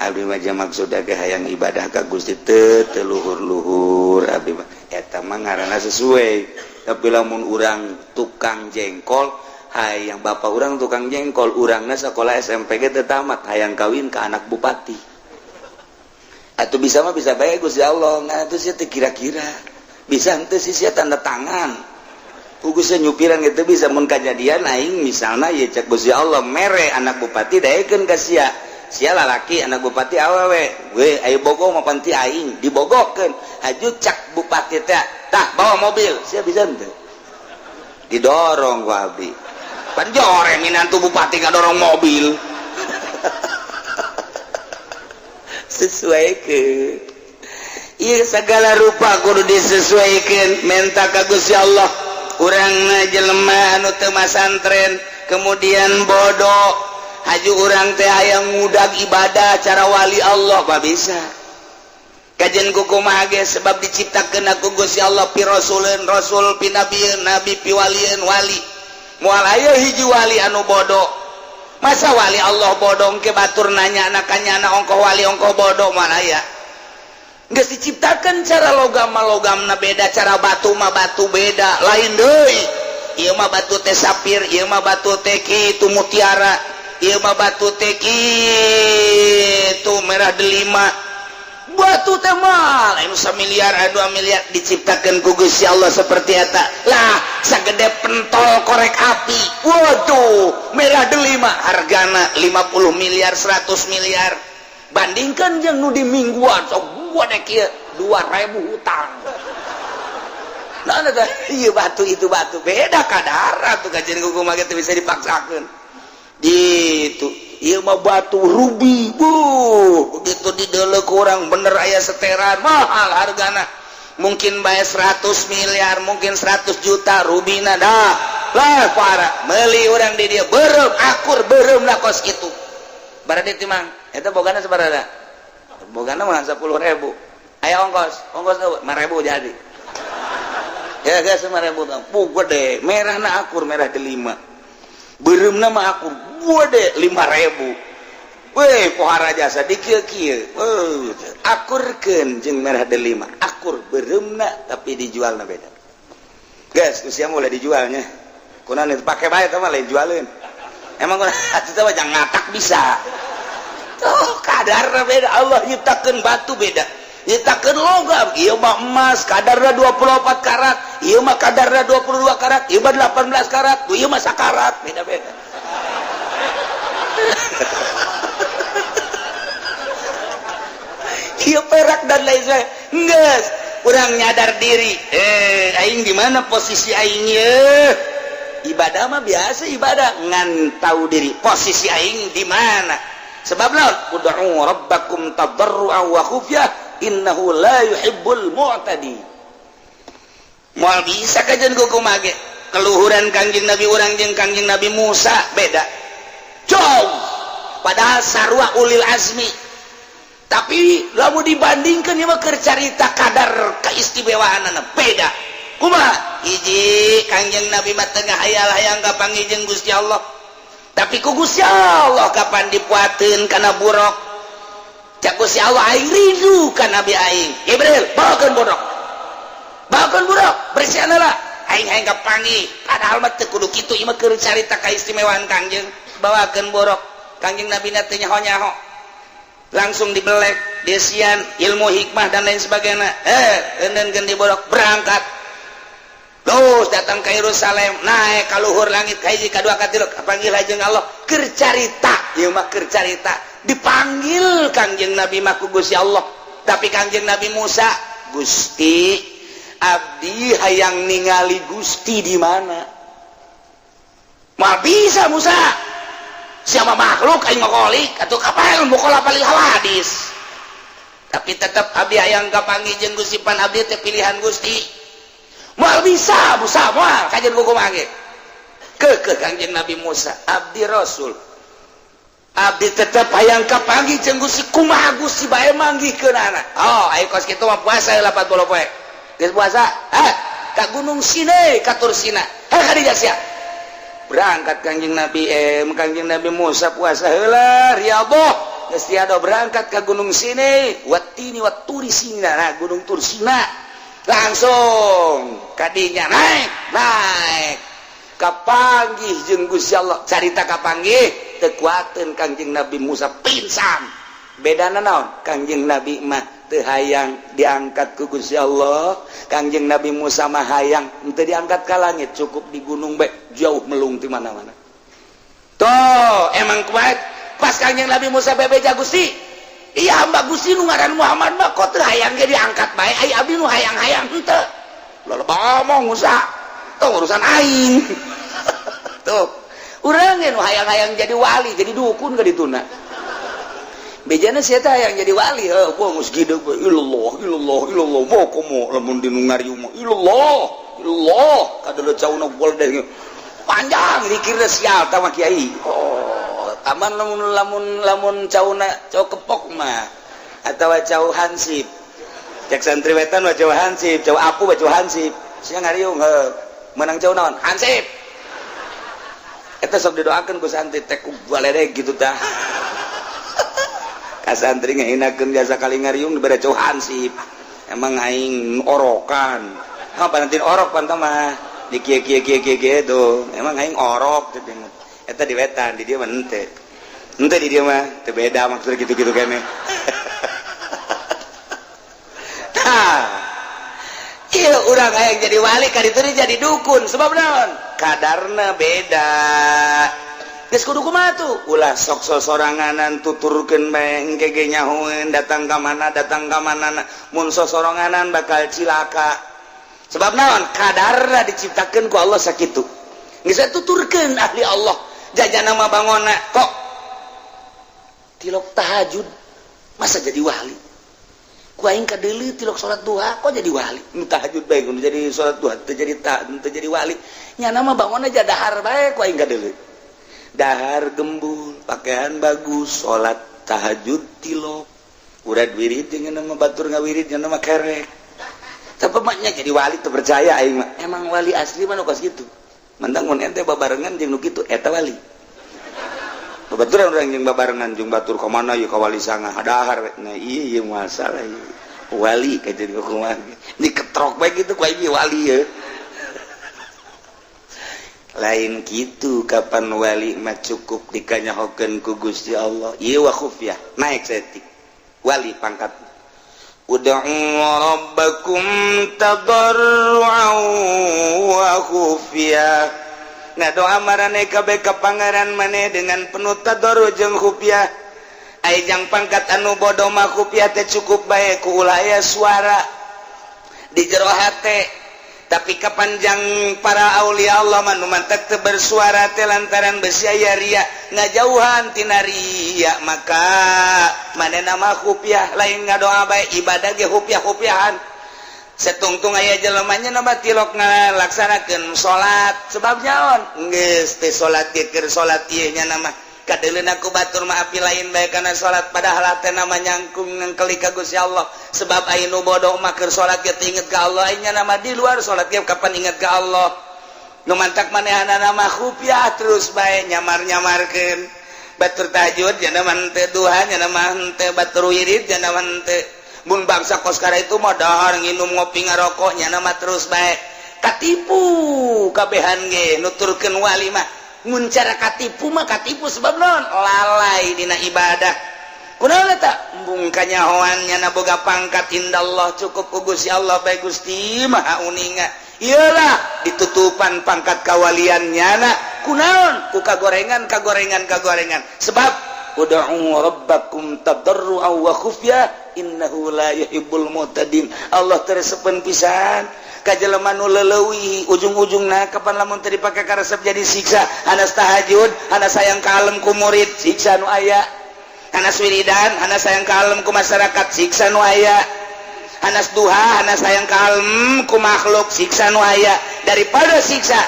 Abdi mah maksud ge hayang ibadah ka Gusti teu teu luhur-luhur abdi mah eta mah ngaranna sesuai. Tapi lamun urang tukang jengkol hayang bapak urang tukang jengkol urangna sekolah SMP ge teu tamat hayang kawin ka anak bupati. Atuh bisa mah bisa bae Gusti Allah ngan atuh sia teu kira-kira. Bisa henteu sih sia tanda tangan. Ku Gusti nyupiran gitu bisa mun kajadian aing misalna ye cek Gusti Allah mere anak bupati daekeun ka sia. Sia lalaki anak bupati awewe. We ayo bogo mah panti aing dibogokeun. Haju cak bupati teh tah bawa mobil sia bisa henteu. Didorong ku abdi. Pan jore minantu bupati ngadorong mobil. Sesuaikeun. Ieu segala rupa kudu disesuaikan menta ka Gusti Allah. Urang jelema anu teu masantren kemudian bodoh haju urang teh hayang ngudag ibadah cara wali Allah mah bisa. Kajen kumaha ge sebab diciptakeun ku Gusti Allah pi rasuleun rasul pi nabieun nabi pi walieun wali. Moal aya hiji wali anu bodoh. Masa wali Allah bodoh ke batur nanya anaknya ongkoh wali ongkoh bodoh moal aya. Geus diciptakan cara logam mah logamna beda, cara batu mah batu beda, lain deui. Ieu mah batu teh sapir, ieu mah batu teh kitu mutiara, ieu mah batu teh kitu merah delima. Batu teh mah lain samiliar, 2 miliar diciptakan ku Gusti Allah seperti eta. Lah, sagede pentol korek api. Waduh, merah delima hargana 50 miliar, 100 miliar. Bandingkan jeung nu di mingguan sok gua dek ieu 2000 hutang. Nah, nah, iya batu itu batu beda kadar tuh kajian kumaha ge teu bisa dipaksakeun. Gitu. Ieu mah batu rubi. Buh, begitu dideuleu kurang bener aya seteran mahal hargana. Mungkin bae 100 miliar, mungkin 100 juta rubina dah. Lah para meuli urang di dieu beureum akur beureum lah kos kitu. Baradi timang eta bogana sabaraha? Bogana mah 10.000. Aya ongkos, ongkos 5.000 jadi. Ya geus 5.000 tah. Bu gede, merahna akur merah delima. Beureumna mah akur gede 5.000. Weh, pohara jasa di kieu-kieu. Weh, akurkeun jeung merah delima. Akur beureumna tapi dijualna beda. Geus, usia mulai dijualnya. Kunaon itu pake bae teh mah lain jualeun. Emang kunaon atuh mah jangan ngatak bisa. Oh, kadarna beda. Allah nyiptakeun batu beda. Nyiptakeun logam, ieu mah emas kadarna 24 karat, ieu mah kadarna 22 karat, ieu mah 18 karat, ieu mah sakarat, beda-beda. Ieu perak dan lain sebagainya. Geus, urang nyadar diri. Aing di mana posisi aing ye? Ibadah mah biasa ibadah, ngan tahu diri posisi aing di mana. Sebab lawan ud'u rabbakum tadarruan wa khufyah innahu la yuhibbul mu'tadi. Moal bisa kajian kumaha ge. Keluhuran Kangjeng Nabi urang jeung Kangjeng Nabi Musa beda. Jauh. Padahal sarua ulil azmi. Tapi lamun dibandingkeun ieu mah keur carita kadar keistimewaanana beda. Kumaha? Hiji Kangjeng Nabi mah teu ngahayal-hayang kapanggih jeung Gusti Allah. Tapi ku Gusti Allah kapan dipuateun kana buruk. Cak Gusti Allah aing rindu ka Nabi aing. Jibril, bawakeun buruk. Bawakeun buruk, bersihan lah. Aing hayang kapanggih. Padahal mah teu kudu kitu ieu mah keur carita kaistimewaan Kangjeng. Bawakeun buruk. Kangjeng Nabi na teu nyaho-nyaho. Langsung dibelek, desian, ilmu hikmah dan lain sebagainya. Eundeunkeun di buruk berangkat. Terus datang ke Yerusalem, naik ka luhur langit ka hiji ka dua ka tilu, kapanggil jeung Allah keur carita, ieu mah keur carita. Dipanggil Kangjeng Nabi mah ku Gusti Allah. Tapi Kangjeng Nabi Musa, Gusti, abdi hayang ningali Gusti di mana? Moal bisa Musa. Siapa makhluk aing ngokolik atuh kapan mukola palil hawadis. Tapi tetep abdi hayang kapanggih jeung Gusti pan abdi teh pilihan Gusti. Moal bisa Musa, moal kajian kumaha ge. Keukeuh Kangjeng Nabi Musa, abdi Rasul. Abdi tetep hayang kapanggih jeung Gusti, kumaha Gusti bae manggihkeunana. Oh, ayo kos kitu mah puasa 80 poe. Geus puasa? Hah? Ka Gunung Sinai, ka Tursina. Heh, ka sia. Berangkat Kangjeng Nabi, Kangjeng Nabi Musa puasa heula, riyadhah. Geus tiada berangkat ke Gunung Sinai, watini waturi Sina, nah Gunung Tursina. Langsung kadinya naik, naik. Kapanggih jeung Gusti Allah. Carita kapanggih teu kuateun Kangjeng Nabi Musa, pingsan. Bedana naon? Kangjeng Nabi mah teu hayang diangkat ku Gusti Allah. Kangjeng Nabi Musa mah hayang henteu diangkat ka langit, cukup di gunung bae, jauh melung di mana-mana. Tuh, emang kuat. Pas Kangjeng Nabi Musa bebeja, "Gusti, iya hamba Gusti nu ngaran Muhammad mah kok teu hayang ge diangkat bae, ai abdi nu hayang-hayang henteu." Loba ngomong Musa. Tuh urusan aing. Tuh. Urang ge nu hayang-hayang jadi wali, jadi dukun ka dituna. Bejana sia teh hayang jadi wali, heuh, gua geus gede ilallah, ilallah, ilallah, mau komo lamun di nu ngariung mah ilallah, ilallah, kadeuleut cauna deh. Panjang dikira sial tah mah kiai. Oh, aman lamun lamun lamun cauna cau kepok mah atau cau hansip. Cek santri wetan mah cau hansip, cau apu mah cau hansip. Sia ngariung heuh, menang cau naon? Hansip. Eta sok didoakeun ku santri teh ku baledeg gitu tah. Ka santri ngahinakeun jasa kali ngariung dibere cau hansip. Emang aing orokan. Ha, panantin orok pan mah di kieu kieu kieu kieu kieu. Emang aing orok. Eta di wetan, di dieu mah henteu. Henteu di dieu mah teu beda maksudnya gitu-gitu kene. Tah. Ieu urang hayang jadi wali ka ditu jadi dukun, sebab naon? Kadarna beda. Geus kudu kumaha tuh? Ulah sok sosoranganan, tuturkeun bae engke ge nyahoeun datang ka mana, datang ka mana. Mun sosoranganan bakal cilaka. Sebab naon? Kadarna diciptakeun ku Allah sakitu. Geus tuturkeun ahli Allah. Jajan nama bangona kok tilok tahajud masa jadi wali, ku aing kadeuleu tilok salat duha kok jadi wali, nu tahajud bae nu jadi salat duha teu jadi ta teu jadi wali. Nya nama bangona aja dahar bae, ku aing kadeuleu dahar gembul, pakaian bagus, salat tahajud tilok, urad wirid dengan nama batur ngawirid nya nama kerek, tapi maknya jadi wali teu percaya aing mah. Emang wali asli mah nu kos kitu. Mentang mun ente babarengan jeung nu kitu, eta wali. Babaturan urang jeung babarengan jeung batur ka mana ieu, ka wali sanga dahar we. Nah, iya ieu masalah ieu. Wali ka jadi kumaha diketrok bae kitu ku aing wali ye. Lain kitu, kapan wali mah cukup dikanyahokeun ku Gusti Allah. Ieu wa khufyah naik saeutik wali pangkat. Ud'u rabbakum tadarru'an wa khufyah. Nah, doa marane kabeh ka Pangeran maneh dengan penuh tadarru jeung khufyah. Ai jang pangkat anu bodoh mah khufyah teh cukup bae ku ulah aya suara di jero hate. Tapi kapanjang para aulia Allah mah nu mantak teu bersuara teh lantaran besi aya ria, ngajauhan tina ria, maka manehna mah khufyah, lain ngadoa bae, ibadah ge khufyah-khufyahan. Setungtung aya jelemanya nama tilok ngalaksanakeun salat, sebab nyaon geus teh salat ge keur salat ieu nya nama kadeuleun aku batur mah api lain bae kana salat, padahal teh nama nyangkung ngengkeli ka Gusti Allah. Sebab aya nu bodoh mah keur salat ge teu inget ka Allah, nya nama di luar salat ge kapan inget ka Allah. Nu mantak manehanana mah khufyah terus bae, nyamar-nyamarkeun batur tahajud nya nama henteu, duha nya nama henteu, batur wirid nya nama henteu. Mun bangsa koskara itu mah dahar, nginum, ngopi, ngarokok, nya nama terus bae katipu kabehan ge nuturkeun wali mah. Mun cara katipu mah katipu, sebab non lalai dina ibadah. Kunaon eta? Embung kanyahoan nya boga pangkat indallah, cukup ku Gusti Allah bae. Gusti Maha uninga. Iyalah ditutupan pangkat kawalian nyana kunaon ku kagorengan kagorengan kagorengan. Sebab ud'u rabbakum tadarru'an wa khufyah innahu la yuhibbul mu'tadin. Allah teresepen pisan ka jelema nu leuwih ujung-ujungna. Kapan lamun teu dipake karesep jadi siksa. Hanas tahajud, hanas sayang kalem ku murid, siksa nu aya. Hanas wiridan, hanas sayang kalem ku masyarakat, siksa nu aya. Hanas duha, hanas hayang kalem ku makhluk, siksa nu aya daripada siksa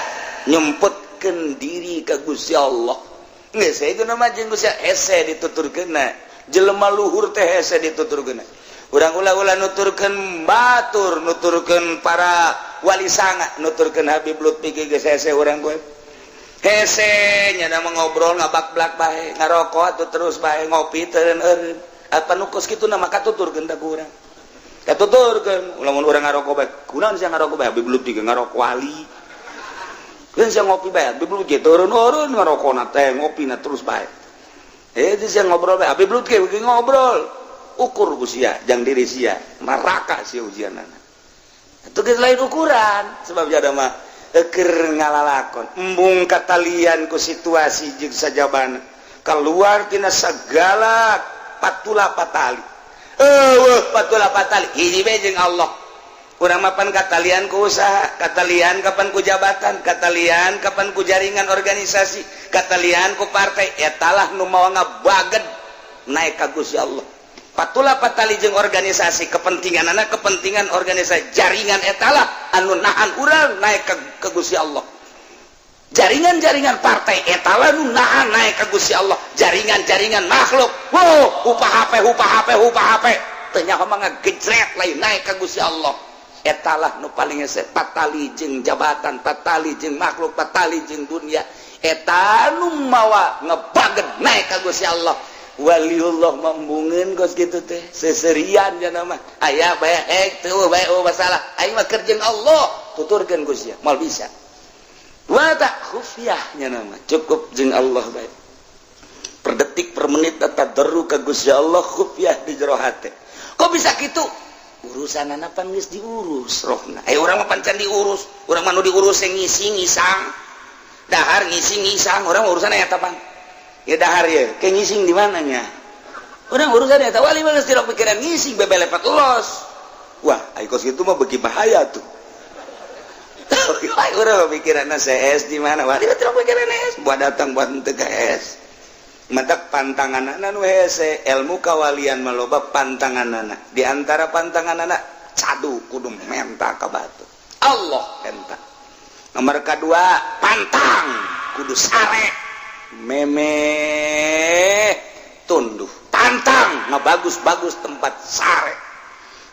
nyemputkeun diri ka Gusti Allah. Geus itu nama jeung Gusti hese dituturkeunna. Jelema luhur teh hese dituturkeunna. Urang ulah-ulah nuturkeun batur, nuturkeun para wali sanga, nuturkeun Habib Lutfi ge geus hese urang gue. Hese nya mah ngobrol ngabak-blak bae, ngarokok atuh terus bae, ngopi teureun eureun. Apa nu kos kitu nama katuturkeun teh ku urang. Katuturkeun, lamun urang ngarokok bae, kunaon sia ngarokok bae? Habib Lutfi ge ngarokok wali. Keun sia ngopi bae, Habib Lutfi teureun-eureun ngarokona teh, ngopina terus bae. Eh, sia ngobrol bae, Habib Lutfi ge ngobrol. Ukur ku sia jang diri sia, neraka sia ujianana. Itu geus lain ukuran, sebab jada mah keur ngalalakon embung katalian ku situasi jeung sajabana keluar tina segala patula patali. Eueuh patula patali hiji bae jeung Allah. Urang mapan katalian ku usaha, katalian kapan ku jabatan, katalian kapan ku jaringan organisasi, katalian ku partai, etalah nu mawa ngabaged naik ka Gusti Allah. Patula patali jeung organisasi, kepentingan anak, kepentingan organisasi, jaringan, etalah anu nahan urang naik ke Gusti Allah. Jaringan-jaringan partai etalah nu nahan naik ke Gusti Allah. Jaringan-jaringan makhluk, wow, upah HP, upah HP, upah HP, teu mah ngagejret lain naik ke Gusti Allah. Etalah nu paling hese. Patali jeung jabatan, patali jeung makhluk, patali jeung dunia, eta nu mawa ngebaget naik ka Gusti Allah. Waliullah mambungeun kos kitu teh seserian jana mah aya bae ek teu bae, oh masalah aing mah keur jeung Allah, tuturkeun ku sia moal bisa. Wa tak khufiyah nya nama cukup jeung Allah bae, per detik per menit tadarru ka Gusti Allah khufiyah di jero hate. Kok bisa kitu? Urusan pan geus diurus rohna. Eh, urang mah pan can diurus. Urang mah nu diurus yang ngising ngisang, dahar ngising ngisang. Urang urusan eta pan ya dahar ya kayak ngising di mananya. Urang urusan eta, wali mah geus tidak pikiran ngising, bebelepat los. Wah, ai kos kitu mah beuki bahaya tuh. Urang mah pikiran CS di mana, wali mah tidak pikiran S buat datang buat henteu ka S. Matak pantangan nu hese, ilmu kawalian maloba pantanganana. Di antara pantanganana cadu kudu menta ka batur, Allah menta. Nomor kedua, pantang kudu sare meme tunduh, pantang ngebagus-bagus tempat sare,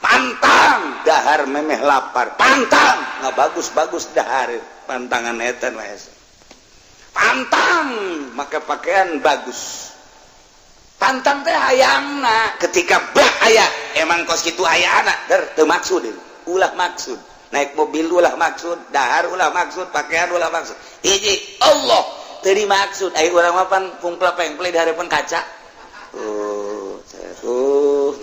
pantang dahar memeh lapar, pantang ngebagus-bagus dahar. Pantangan eta nu hese. Pantang maka pakaian bagus, pantang teh hayangna ketika bah aya emang kos kitu aya anak der teu maksud, ulah maksud naik mobil, ulah maksud dahar, ulah maksud pakaian, ulah maksud. Hiji Allah teu dimaksud. Ai urang mah pan pungpla pengple di hadapan kaca. Oh, oh,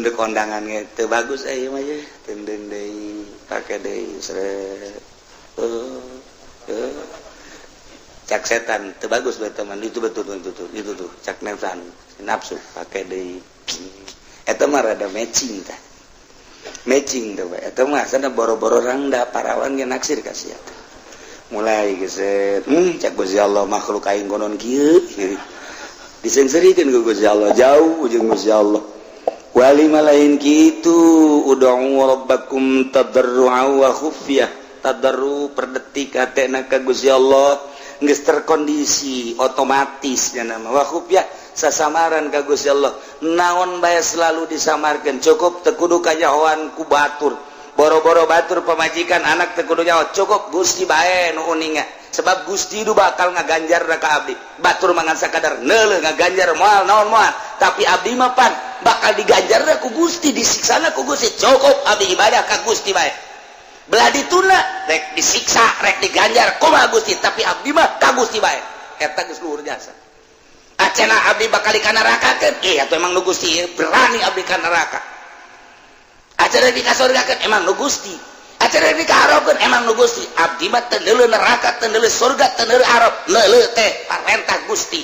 ndek kondangan ge teu bagus aya mah ye, tenden deui, pake deui, seret. Cak setan teu bagus bae teman itu, betul betul itu itu tuh cak nafsu, nafsu pake deui. Eta mah rada matching tah, matching tuh. Eta mah sana boro-boro rangda, parawan ge naksir ka sia. Mulai geset, cak Gusti Allah makhluk aing konon kieu, disengserikeun ku Gusti Allah, jauh jeung Gusti Allah. Wali mah lain kitu. Ud'u rabbakum tadarru'a wa khufyah. Tadarru per detik hatena ka Gusti Allah geus terkondisi otomatis nya nama. Wa khufyah sasamaran ka Gusti Allah, naon bae selalu disamarkeun. Cukup teu kudu kanyahoan ku batur, boro-boro batur, pamajikan, anak teu kudu nyaho. Cukup Gusti bae nu uninga, sebab Gusti itu bakal ngaganjar ka abdi. Batur mangan sakadar neuleuh, ngaganjar moal naon moal, tapi abdi mah pan bakal diganjar ku Gusti, disiksana ku Gusti. Cukup abdi ibadah ka Gusti bae, belah dituna rek disiksa rek diganjar kumaha Gusti, tapi abdi mah ka Gusti bae. Eta geus luhur jasa. Acena abdi bakal dikanarakakeun, eh atuh emang nu Gusti, berani abdi ka neraka. Acena dikasurgakeun, emang nu Gusti. Acena dikaharapkeun, emang nu Gusti. Abdi mah teu neuleuh neraka, teu neuleuh surga, teu neuleuh arab, neuleuh teh parentah Gusti.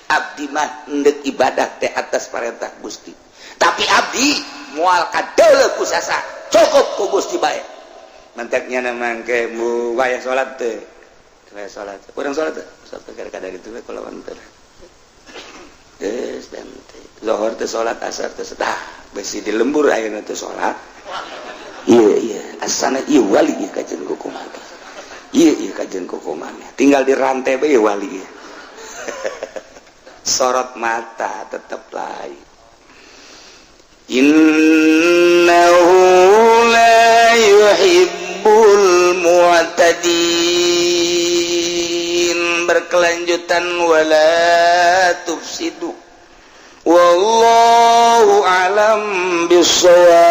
Abdi mah endek ibadah teh atas parentah Gusti, tapi abdi moal kadeuleuh ku sasa, cukup ku Gusti bae. Mantaknya nama ke mu wayah salat teh, wayah salat urang salat teh salat kadar itu kulawan teh. Geus dan Zohor teh salat, asar teh, dah besi di lembur ayeuna teh salat. Iya iya, asana ieu wali ieu kajen kumaha, iya iya, kajen kumaha, tinggal di rantai bae wali ieu. Sorot mata tetap lain. Innahu la yuhibbul mu'tadin. Berkelanjutan, wala tufsidu, wallahu alam bisawab.